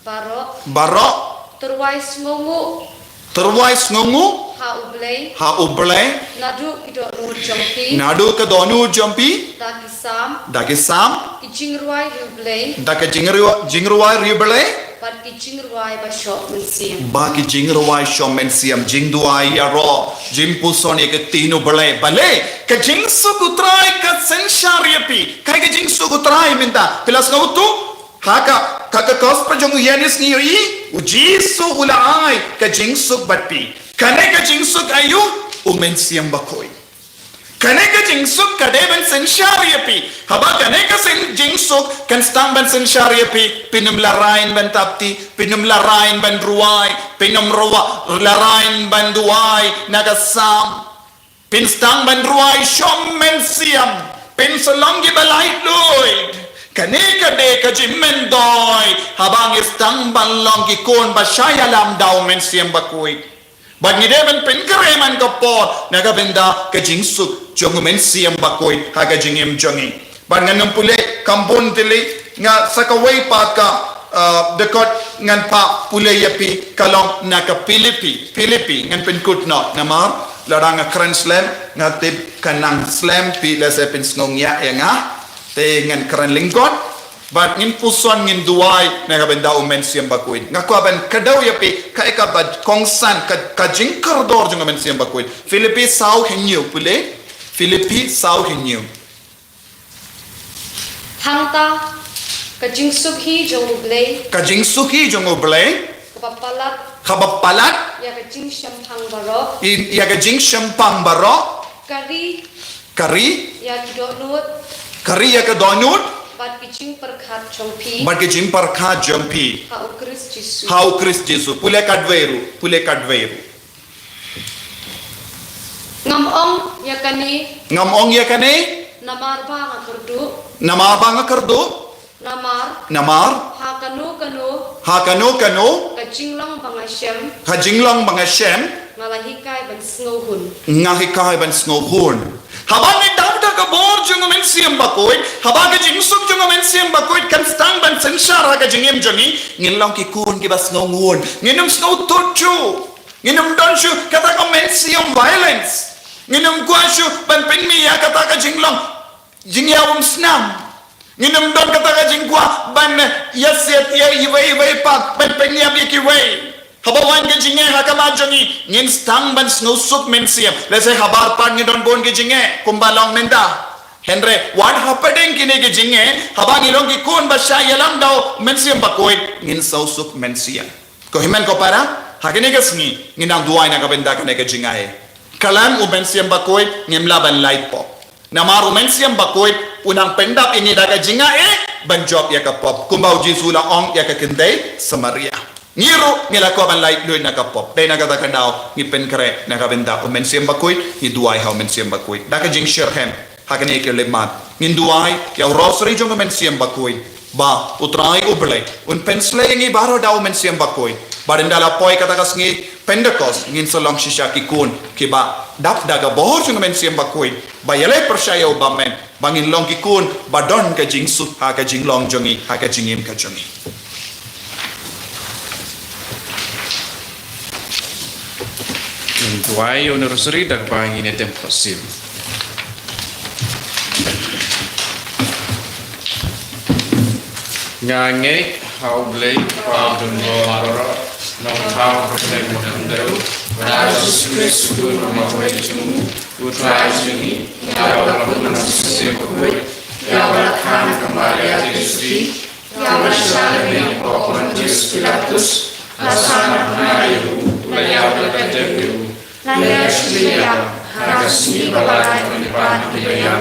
Baroh. Baroh. To rwai sngewnguh. To rwai sngewnguh. Ha U Blei. Ha U Blei. Naduh ki dohnud jong phi. Naduh ki dohnud jong phi. Da ki Salm. Da ki Salm. Ki jingrwai riewblei. Da ki jingrwai, jingrwai riewblei. Bad ki jingrwai ba shoh mynsiem. Ba ki jingrwai shoh mynsiem, jingduwai ïaroh, jingpuson ïa ka ktien U Blei. Balei, ka jingsuk U Trai ka synshar ïa phi. Kaei ka jingsuk U Trai mynta? Phi la sngewthuh? Ha ka, ka, ka gospel jong u Ïoannis ngi ïohi, U Jisu u la ai ka jingsuk bad phi. Kane ka jingsuk aïu? U Mynsiem Bakhuid. Kane ka jingsuk ka dei ban synshar ïa phi. Haba kane ka syn-, jingsuk kan sdang ban synshar ïa phi, phin ym lah raiñ ban tap kti, phin ym lah raiñ ban rwai, phin ym rwa-, lah raiñ ban duwai na ka Salm. Phin sdang ban rwai shoh mynsiem, phin sa long kiba laitluid. Kane ka dei ka jingmyntoi haba ngi sdang ban long ki khun ba shah ïalam da U Mynsiem Bakhuid. Bad ngi dei ban pynkhreh man ka por na ka bynta ka jingsuk jong U Mynsiem Bakhuid ha ka jingim jong ngi. Bad ngan ym pule kham bun, te lei nga sa kawei pat ka, uh, dkhot ngan phah pule ïa phi ka long na ka Philippi. Philippi, ngan pynkut noh namar lada nga kren slem nga tip ka nang slem phi lehse phin sngewngiah ïa nga. Te ngan kren lyngkot. Bad ngin puson, ngin duwai na ka bynta U Mynsiem Bakhuid. Nga kwah ban kdew ïa phi kaei kaba kongsan, ka, ka jingkordor jong U Mynsiem Bakhuid. Philippi saw hynñiew, pule. Philippi saw hynñiew. Hangta ka jingsuk hi jong U Blei. Ka jingsuk hi jong U Blei. Kaba palat. Kaba palat. Ïa ka jingshemphang baroh. Ïa ka jingshemphang baroh. Ka ri. Ka ri. Ïa ki dohnud. Ka ri ïa ka dohnud. Bad ki jingpyrkhat jong phi. Bad ki jingpyrkhat jong phi. Ha U Khrist Jisu. Ha U Khrist Jisu. Pule katwei ruh. Pule katwei ruh. Ngam ong ïa kane. Ngam ong ïa kane. Namar ba nga kyrduh. Namar ba nga kyrduh. Namar. Namar. Ha kano kano. Ha kano kano. Ka jinglong ba nga shem. Ka jinglong ba nga shem. Nga la hikai ban sngewhun. Nga hikai ban sngewhun. Haba ngi dap da ka bor jong U Mynsiem Bakhuid, haba ka jingsuk jong U Mynsiem Bakhuid kan sdang ban synshar ha ka jingim jong ngi, ngin long ki khun kiba sngewhun. Ngin ym sngewthuh shuh. Ngin ym don shuh kata ka mynsiem violence. Ngin ym kwah shuh ban pynmih ïa kata ka jinglong jingïaumsnam. Ngin ym don kata ka jingkwah ban ïasiat ïa iwei ïa iwei pat, ban pynïap ïa kiwei. Haba wan ka jingeh ha khmat jong ngi, ngin sdang ban sngewsuk mynsiem. Lehse habar pat ngi don bun ki jingeh kumba long mynta. Hynrei wat hapdeng kine ki jingeh, haba ngi long ki khun ba shah ïalam da U Mynsiem Bakhuid, ngin sngewsuk mynsiem. Ko hynmen ko para, ha kane ka sngi ngin nang duwai na ka bynta kane ka jingaiei. Khlem U Mynsiem Bakhuid ngim lah ban lait pop. Namar U Mynsiem Bakhuid u nang pyndap ïa ngi da ka jingaiei ban jop ïa ka pop, kumba U Jisu u la ong ïa ka kynthei Samaria. Ngi ruh ngi la kwah ban laitluid na ka pop. Dei na kata ka daw ngi pynkhreh na ka bynta U Mynsiem Bakhuid, ngi duwai ha U Mynsiem Bakhuid. Da ka jingshitrhem ha kane ka khyllipmat ngin duwai ïa U Rosary jong U Mynsiem Bakhuid, ba U Trai U Blei un pynslei ïa ngi baroh da U Mynsiem Bakhuid. Ba ynda la poi kata ka sngi Pentekost ngin sa long shisha ki khun kiba dap da ka bor jong U Mynsiem Bakhuid, ba ïaleh pyrshah ïa u bymmen, ba ngin long ki khun ba don ka jingsuk ha ka jinglong jong ngi, ha ka jingim ka jong ngi. Ngin duwai ïa une u Rosary da kaba ngin ïa dem khohsiew. Nga ngeit ha U Blei, U Kpa jong ngi baroh, Nongthaw ha ka kyrteng ba khyndew, bad ha U Jisu Khrist u khun ba marwei jong U Trai jong ngi, ïa uba la hun ha U Mynsiem Bakhuid, ïa uba la kha na ka Maria Theisotti, ïa uba la shah lyngngoh ha u Pontius Pilatus, la sah na bnai ïa u, u la ïap, la kynduh ïa u, la ïaid sha kynja, ha ka sngi ba lai, u la ïaid na ka bynta,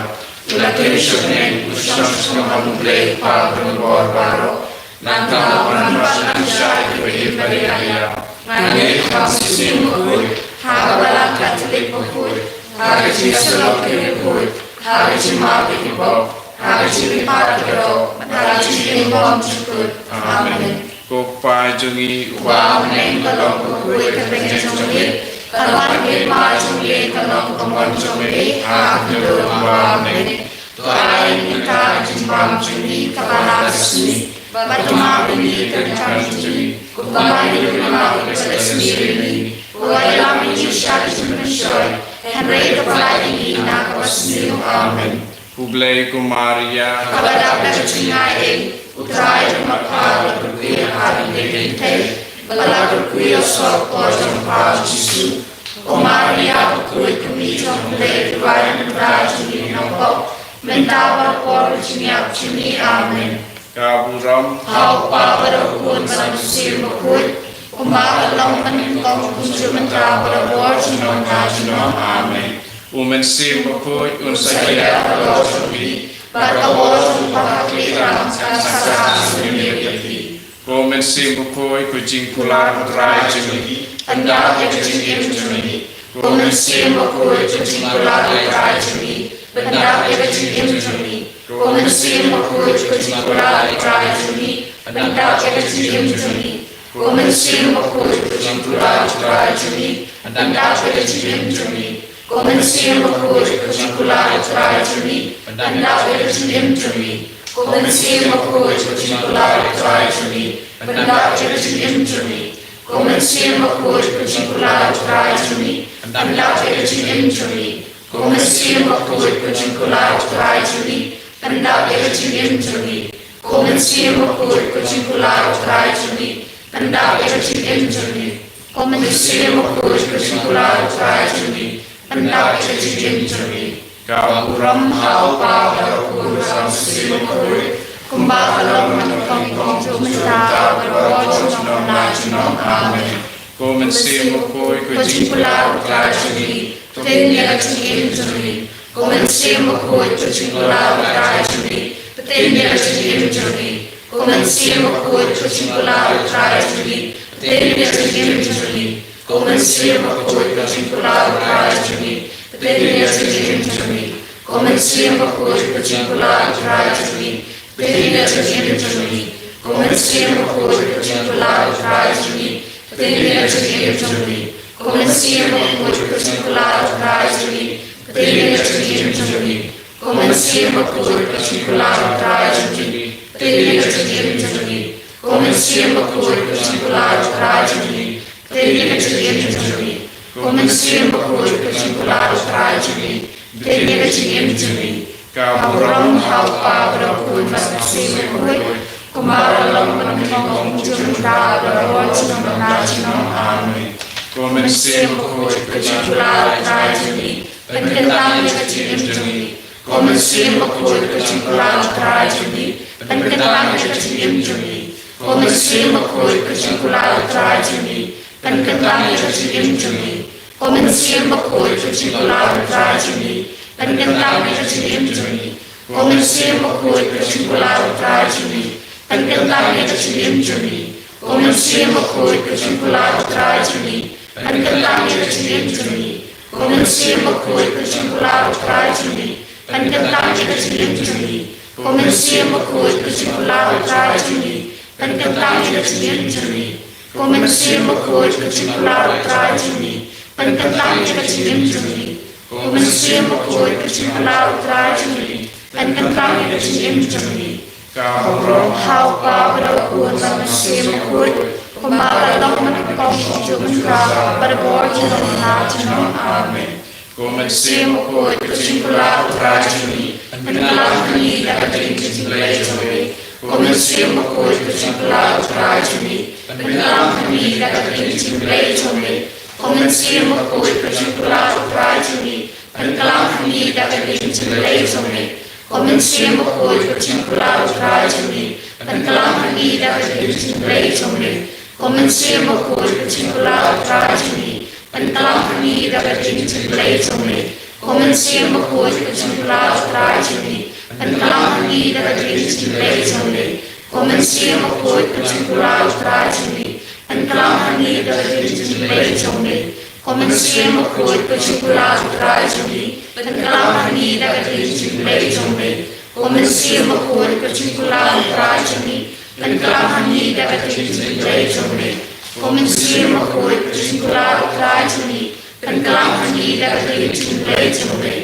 u la kiew sha bneng, u shong sha ka mon U Blei U Kpa uba don bor baroh. Nangta u la wan ban wan shah ïa kiba im bad ïa kiba ïap. Nga ngeit ha U Mynsiem Bakhuid, ha ka Balang Katholik bakhuid, ha ka jingïasyllok ki riewkhuid, ha ka jingmap ïa ki pop, ha ka jingkyrpad ïa ki doh, ha ka jingim bymjukut. Amen. Ko Kpa jong ngi uba ha bneng, ka long ka kyrteng jong U Blei, ka long ka hima jong U Blei, ka long ka mon jong U Blei ha ka khyndew. Amen. To ai ïa ngi mynta ka jingbam jong ngi kaba ha ka sngi, bad to map ïa ngi ki kyrteng jong ngi, kumba ngi ruh ngi map ïa kiba la sngewsih ïa ngi, wat ïalam ïa ngi sha ka jingpynshoi, hynrei kynduh ïa ngi na kaba sniew. Amen. Khublei ko Maria, kaba dap da ka jingaiei, U Trai u don bad pha, la kyrkhu ïa pha ha ki kynthei, bad la kyrkhu ïa u soh ka por jong pha u Jisu. Ko Maria bakhuid, ka kmie jong U Blei, duwai ïa ngi ki nongpop, mynta bad ha ka por ka jingïap jong ngi. Amen. Ka burom ha U Kpa bad ha U Khun bad ha U Mynsiem Bakhuid, kumba ka long mynnyngkong, kumjuh mynta bad ha ka por junom la junom. Amen. U Mynsiem Bakhuid un sa ïada halor jong phi, bad ka bor jong u ba khlieh rangli kan sa rah sumar ïa phi. Ko Mynsiem Bakhuid, ko jingkular U Trai jong ngi, pyndap ïa ka jingim jong ngi. Ko Mynsiem Bakhuid, ko jingkular U Trai jong ngi, pyndap ïa ka jingim jong ngi. Ko Mynsiem Bakhuid, ko jingkular U Trai jong ngi, pyndap ïa ka jingim jong ngi. Ko Mynsiem Bakhuid, ko jingkular U Trai jong ngi, pyndap ïa ka jingim jong ngi. Ko Mynsiem Bakhuid, ko jingkular U Trai jong ngi, pyndap ïa ka jingim jong ngi. Ko Mynsiem Bakhuid, ko jingkular U Trai jong ngi, pyndap ïa ka jingim jong ngi. Ko Mynsiem Bakhuid, ko jingkular U Trai jong ngi, pyndap ïa ka jingim jong ngi. Ko Mynsiem Bakhuid, ko jingkular U Trai jong ngi, pyndap ïa ka jingim jong ngi. Ko Mynsiem Bakhuid, ko jingkular U Trai jong ngi, pyndap ïa ka jingim jong ngi. Ko Mynsiem Bakhuid, ko jingkular U Trai jong ngi, pyndap ïa ka jingim jong ngi. Ka burom ha U Kpa bad ha U Khun bad ha U Mynsiem Bakhuid, kumba ka long mynnyngkong, kumjuh mynta bad ha ka por junom la junom. Amen. Ko Mynsiem Bakhuid, ko jingkular U Trai jong ngi, pyndap ïa ka jingim jong ngi. Ko Mynsiem Bakhuid, ko jingkular U Trai jong ngi, pyndap ïa ka jingim jong ngi. Ko Mynsiem Bakhuid, ko jingkular U Trai jong ngi, pyndap ïa ka jingim jong ngi. Ko Mynsiem Bakhuid, ko jingkular U Trai jong ngi, pyndap ïa ka jingim jong ngi. Ko Mynsiem Bakhuid, ko jingkular U Trai jong ngi, pyndap ïa ka jingim jong ngi. Ko Mynsiem Bakhuid, ko jingkular U Trai jong ngi, pyndap ïa ka jingim jong ngi. Ko Mynsiem Bakhuid, ko jingkular U Trai jong ngi, pyndap ïa ka jingim jong ngi. Ko Mynsiem Bakhuid, ko jingkular U Trai jong ngi, pyndap ïa ka jingim jong ngi. Ko Mynsiem Bakhuid, ko jingkular U Trai jong ngi, pyndap ïa ka jingim jong ngi. Ko Mynsiem Bakhuid, ko jingkular U Trai jong ngi, pyndap ïa ka jingim jong ngi. Ka burom ha U Kpa bad ha U Khun bad ha U Mynsiem Bakhuid, kumba ka long mynnyngkong, kumjuh mynta bad ha ka por junom la junom. Amen. Ko Mynsiem Bakhuid, ko jingkular U Trai jong ngi, pynkyntang ïa ka jingim jong ngi. Ko Mynsiem Bakhuid, ko jingkular U Trai jong ngi, pynkyntang ïa ka jingim jong ngi. Ko Mynsiem Bakhuid, ko jingkular U Trai jong ngi, pynkyntang ïa ka jingim jong ngi. Ko Mynsiem Bakhuid, ko jingkular U Trai jong ngi, pynkyntang ïa ka jingim jong ngi. Ko Mynsiem Bakhuid, ko jingkular U Trai jong ngi, pynkyntang ïa ka jingim jong ngi. Ko Mynsiem Bakhuid, ko jingkular U Trai jong ngi, pynkyntang ïa ka jingim jong ngi. Ko Mynsiem Bakhuid, ko jingkular U Trai jong ngi, pynkyntang ïa ka jingim jong ngi. Ko Mynsiem Bakhuid, ko jingkular U Trai jong ngi, pynkyntang ïa ka jingim jong ngi. Ko Mynsiem Bakhuid, ko jingkular U Trai jong ngi, pynkyntang ïa ka jingim jong ngi. Ko Mynsiem Bakhuid, ko jingkular U Trai jong ngi, pynkyntang ïa ka jingim jong ngi. Ka burom ha U Kpa bad ha U Khun bad ha U Mynsiem Bakhuid, kumba ka long mynnyngkong, kumjuh mynta bad ha ka por junom la junom. Amen. Ko Mynsiem Bakhuid, ko jingkular U Trai jong ngi, pynkylla ha ngi da ka ktien jingblei jong me. Ko Mynsiem Bakhuid, ko jingkular U Trai jong ngi, pynkylla ha ngi da ka ktien jingblei jong me. Ko Mynsiem Bakhuid, ko jingkular U Trai jong ngi, pynkylla ha ngi da ka ktien jingblei jong me. Ko Mynsiem Bakhuid, ko jingkular U Trai jong ngi, pynkylla ha ngi da ka ktien jingblei jong me. Ko Mynsiem Bakhuid, ko jingkular U Trai jong ngi, pynkylla ha ngi da ka ktien jingblei jong me. Ko Mynsiem Bakhuid, ko jingkular U Trai jong ngi, pynkylla ha ngi da ka ktien jingblei jong me. Ko Mynsiem Bakhuid, ko jingkular U Trai jong ngi, pynkylla ha ngi da ka ktien jingblei jong me. Ko Mynsiem Bakhuid, ko jingkular U Trai jong ngi, pynkylla ha ngi da ka ktien jingblei jong me. Ko Mynsiem Bakhuid, ko jingkular U Trai jong ngi, pynkylla ha ngi da ka ktien jingblei jong me. Ko Mynsiem Bakhuid, ko jingkular U Trai jong ngi, pynkylla ha ngi da ka ktien jingblei jong me.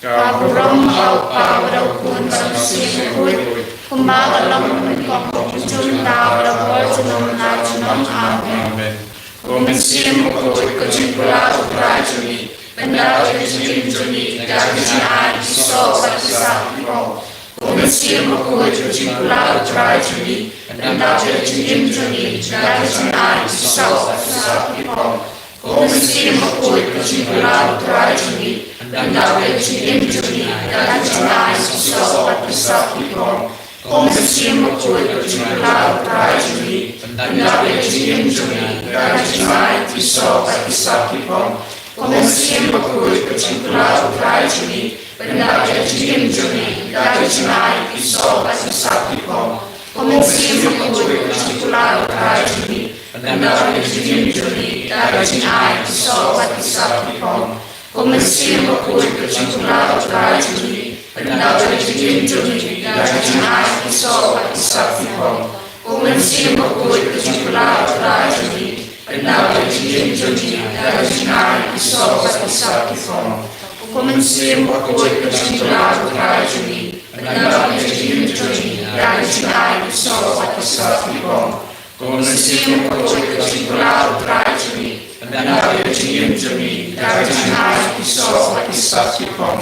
Ka burom ha U Kpa bad ha U Khun bad ha U Mynsiem Bakhuid, kumba ka long mynnyngkong, kumjuh mynta bad ha ka por junom la junom. Amen. Ko Mynsiem Bakhuid, ko jingkular U Trai jong ngi, pyndap ïa ka jingim jong ngi da ka jingai ki soh bad ki sap ki pop. Ko Mynsiem Bakhuid, ka jingkular U Trai jong ngi, pyndap ïa ka jingim jong ngi da ka jingai ki soh bad ki sap ki phong. Ko Mynsiem Bakhuid, ka jingkular U Trai jong ngi, pyndap ïa ka jingim jong ngi da ka jingai ki soh bad ki sap ki phong. Ko Mynsiem Bakhuid, ka jingkular U Trai jong ngi, pyndap ïa ka jingim jong ngi da ka jingai ki soh bad ki sap ki phong. Ko Mynsiem Bakhuid, ka jingkular U Trai jong ngi, pyndap ïa ka jingim jong ngi da ka jingai ki soh bad ki sap ki phong. Ko Mynsiem Bakhuid, ka jingkular U Trai jong ngi, pyndap ïa ka jingim jong ngi da ka jingai ki soh bad ki sap ki phong. Ko Mynsiem Bakhuid, ka jingkular U Trai jong ngi, pyndap ïa ka jingim jong ngi da ka jingai ki soh bad ki sap ki phong. Ko Mynsiem Bakhuid, ka jingkular U Trai jong ngi, pyndap ïa ka jingim jong ngi da ka jingai ki soh bad ki sap ki phong. Ko Mynsiem Bakhuid, ka jingkular U Trai jong ngi, pyndap ïa ka jingim jong ngi da ka jingai ki soh bad ki sap ki phong. Ko Mynsiem Bakhuid, ka jingkular U Trai jong ngi, pyndap ïa ka jingim jong ngi da ka jingai ki soh bad ki sap ki phong.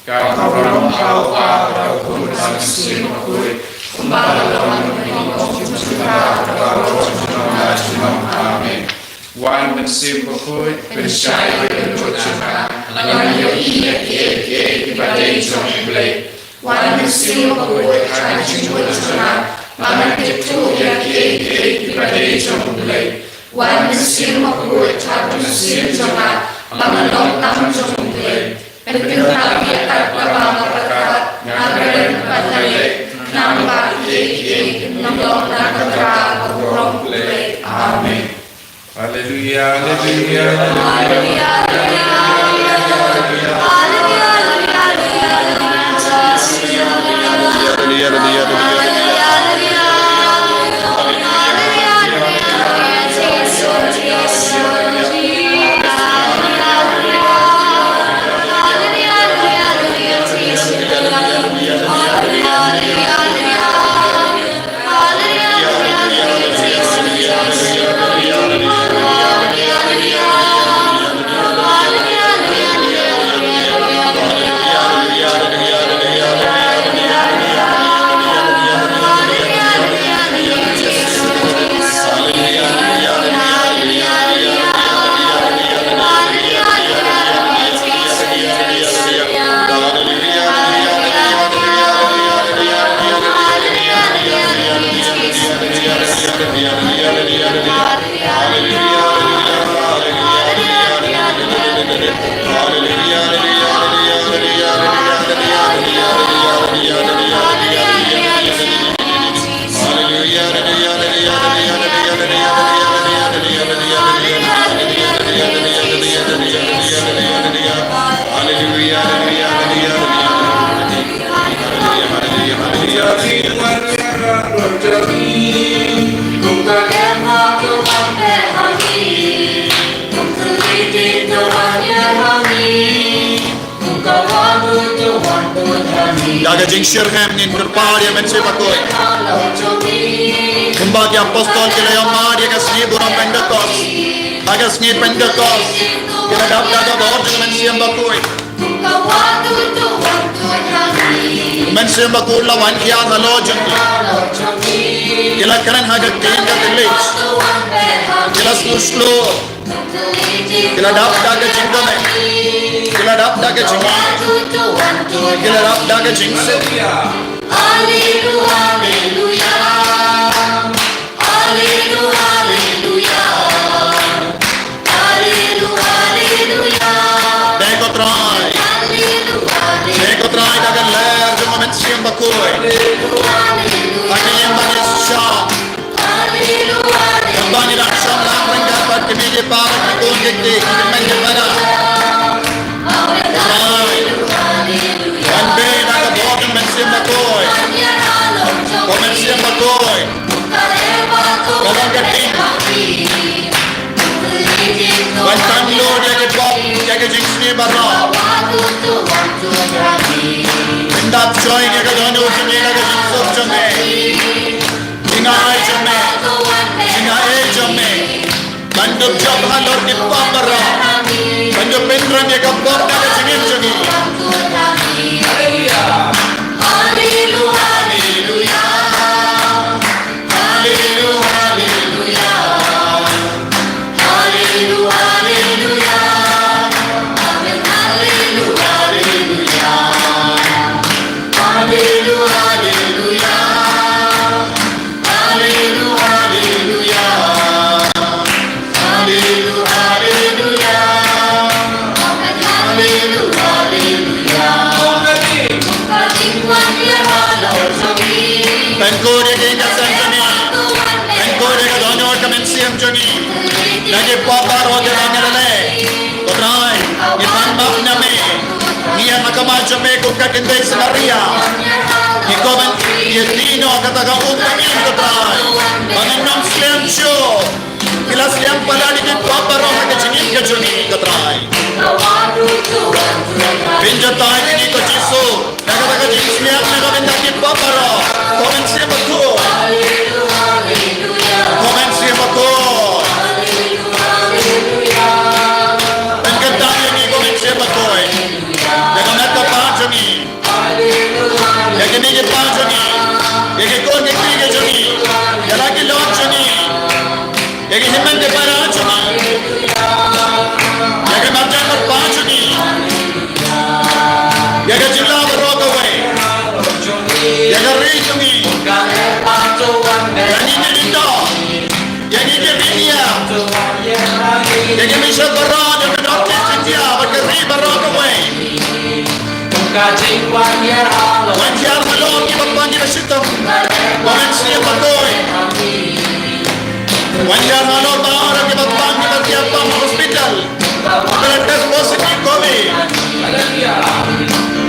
Ka burom ha U Kpa bad ha U Khun bad ha U Mynsiem Bakhuid, kumba ka long ha kaba bud, ha kaba bud, junom la junom. Amen. Wan Mynsiem Bakhuid, pynshai ïa ka dohnud jong nga, ba ngan ïohi ïa kiei kiei kiba dei jong U Blei. Wan Mynsiem Bakhuid, thaw ka jingmut jong nga, ba ngan tip thuh ïa kiei kiei kiba dei jong U Blei. Wan Mynsiem Bakhuid, thaw ka mynsiem jong nga, ba ngan long tam jong U Blei. Pynkyntang ïa kaba nga pyrkhat, nga kren bad nga leh, namar kiei kiei kin long na ka bynta ka burom U Blei. Amen. Haleluya, haleluya, haleluya. Da ka jingshitrhem ngin kyrpad ïa U Mynsiem Bakhuid. Kumba ki apostol ki la ïohmad ïa ka sngi burom Pentekost. Ha ka sngi Pentekost ki la dap da ka bor jong U Mynsiem Bakhuid. U Mynsiem Bakhuid u la wan khia halor jong ki. Ki la kren ha ka ktien ka thylliej. Ki la sngewshlur. Ki la dap da ka jingkmen. Ki la dap da ka jing. Ki la dap da ka jingsuk. Alleluia, alleluia. Alleluia, alleluia. Alleluia, alleluia. Dei ko Trai. Alleluia, alleluia. Dei ko Trai da ka lyer jong U Mynsiem Bakhuid. Alleluia, alleluia. Ba ngin ïeng ban ïashisha. Alleluia, alleluia. Ban ïa la shong lang ryngkat bad kmie ki kpa, ki khun ki kti, ki kmie ki kpa. Alleluia, alleluia. Ban beh da ka bor jong U Mynsiem Bakhuid. Ko Mynsiem Bakhuid. Ka long ka ding. Ban tan lut ïa ki pop, ïa ki jingsniew baroh. Pyndap join ïa ka dohnud jong ngi, ïa ka jingsuk jong ngi. Jingai jong me. Jingai jong me. Ban dup jop halor ki pop baroh. Ban dup pynrem ïa ka pop na ka jingim jong ngi. Alleluia. Alleluia, jong me kum ka kynthei Samaria. Ngi kwah ban ïa die noh kata ka um ka im, ko Trai. Ba ngin ym slem shuh. Ki la slem palat ïa ki pop baroh ha ka jingim ka jong ngi, ko Trai. Pynjatai ïa ngi, ko Jisu. Na kata ka jingsneng, na ka bynta ki pop baroh. Ko Mynsiem Bakhuid. Ko Mynsiem Bakhuid. Pynkyntang ïa ngi, ko Mynsiem Bakhuid. Ïa ka met ka phad jong ngi. Ïa kine ki pop jong ngi. Ïa ki khun ki kti ki jong ngi. Ïa la ki lok jong ngi. Ïa ki hynmen ki para jong ngi. Ïa ki marjan marpa jong ngi. Ïa ka jylla baroh kawei. Ïa ka ri jong ngi. Ïa ngi ki lyngdoh. Ïa ngi ki riewniam. Ïa ki mission baroh jong ka North East India bad ka ri baroh kawei. Wan hiar halor kiba pang kiba shitom. Ko Mynsiem Bakhuid. Wan hiar halor baroh kiba pang kiba thiah pang ha hospital. Ba la test positive covid.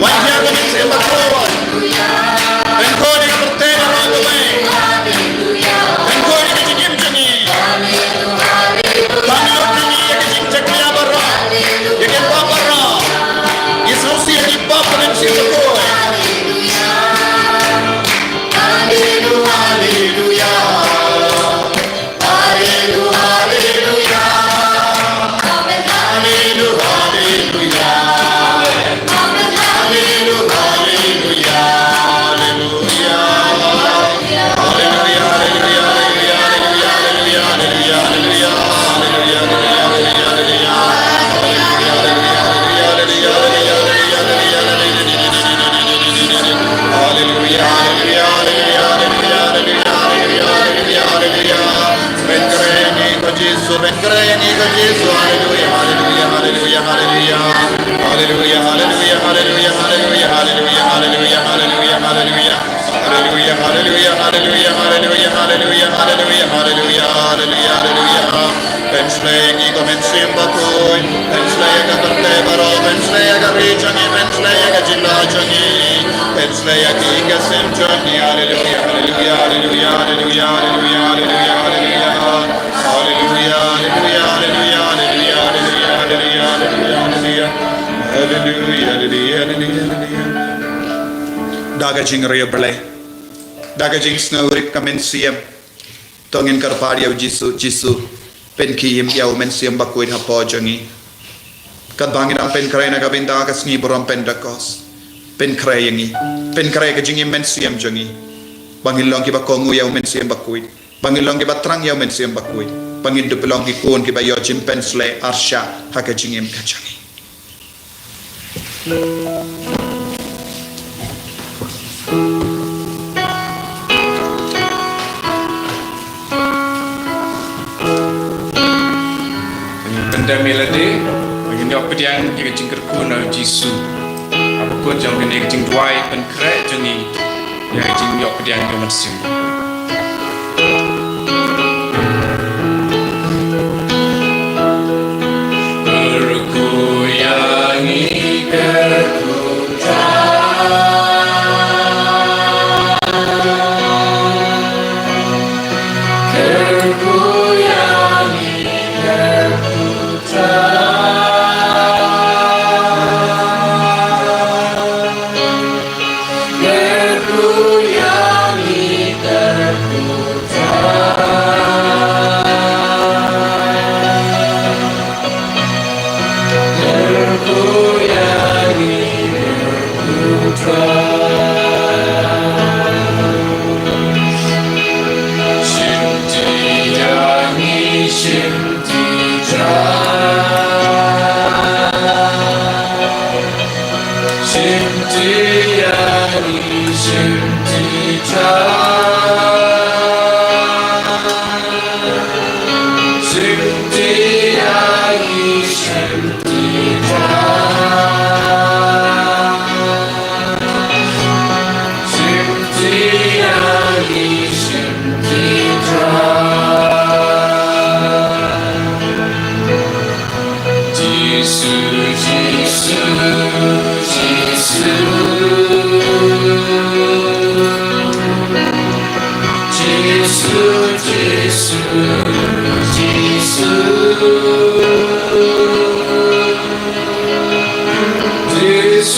Wan hiar, ko Mynsiem Bakhuid. Pynkhooid ïa ka pyrthei baroh kawei. Pynkhooid ïa ka jingim jong ngi. Pynlut ïa ngi ïa ka jingjakhlia baroh. Ïa ki pop baroh. Ngi sngewsih ïa ki pop, ko Mynsiem Bakhuid. Haleluya, haleluya. Haleluya, haleluya. Amen. Haleluya, haleluya. Amen. Haleluya, haleluya. Haleluya. Haleluya, haleluya, haleluya. Haleluya, haleluya, haleluya. Pynkhreh ïa ngi ko Jisu, pynkhreh ïa ngi ko Jisu. Haleluya, haleluya, haleluya, haleluya. Haleluya, haleluya, haleluya, haleluya, haleluya, haleluya, haleluya, haleluya. Haleluya, haleluya, haleluya, haleluya, haleluya, haleluya, haleluya, haleluya, haleluya. Pynshlei ïa ngi ko Mynsiem Bakhuid, pynshlei ïa ka pyrthei baroh, pynshlei ïa ka ri jong ngi, pynshlei ïa ka jylla jong ngi, pynshlei ïa ki ïing ki sem jong ngi. Haleluya, haleluya, haleluya, haleluya, haleluya, haleluya, haleluya. Haleluya, haleluya, haleluya, haleluya, haleluya, haleluya, haleluya. Haleluya, haleluya, haleluya, haleluya. Da ka jingriewblei, da ka jingsngewrit ka mynsiem, to ngin kyrpad ïa u Jisu, Jisu, pynkhie im ïa u Mynsiem Bakhuid hapoh jong ngi. Katba ngi dang pynkhreh na ka bynta ka sngi burom Pentekost, pynkhreh ïa ngi, pynkhreh ka jingim mynsiem jong ngi, ba ngin long kiba kohnguh ïa u Mynsiem Bakhuid. Ba ngin long kiba thrang ïa u Mynsiem Bakhuid. Ba ngin dup long ki khun kiba ïoh jingpynshlei arshah ha ka jingim ka jong ngi. Ngin pyndem ïa lade, ngin ïoh pdiang ïa ka jingkyrkhu na u Jisu. Ha bakut jong kane ka jingduwai pynkhreh jong ngi. Ïa ka jingïoh pdiang ïa u Mynsiem. Kyrkhu ïa ngi, kyrkhu Trai. Kyrkhu ïa ngi, kyrkhu Trai. Kyrkhu ïa ngi, kyrkhu Trai. Kyrkhu ïa ngi, kyrkhu Trai. Shim ti ïa ngi, shim ti Trai. Shim ti ïa ngi, shim ti Trai. Shim ti ïa ngi, shim ti Trai. Shim ti ïa ngi, shim ti Trai. Jisu, Jisu, Jisu, Ïa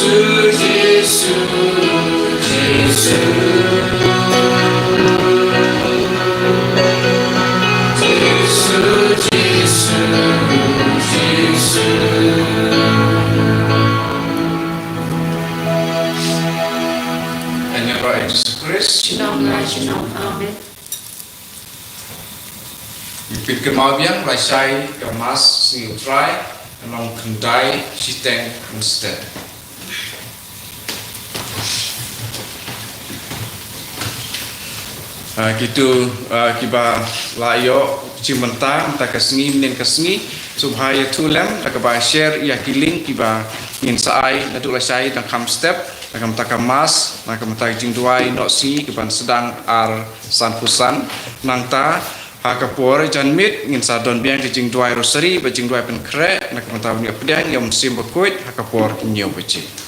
ngi ruh ïa Jisu Khrist. Amen. Ngi pynkynmaw biang lashai ka Mass Sngi U Trai, ka nongkhyndai shiteng mynstep. Ah, kito, ah, kiba la ïoh jingmyntoi mynta ka sngi, mynnin ka sngi, sngewbha ïathuh lem da kaba share ïa ki link kiba ngin sa ai naduh lashai dang kham step, na ka bynta ka Mass, na ka bynta ka jingduwai noh sngi kaban sdang ar sanphew san. Nangta ha ka por janmiet ngin sa don biang ka jingduwai Rosary bad jingduwai pynkhreh na ka bynta ban ïoh pdiang ïa U Mynsiem Bakhuid ha ka por hynñiew baje.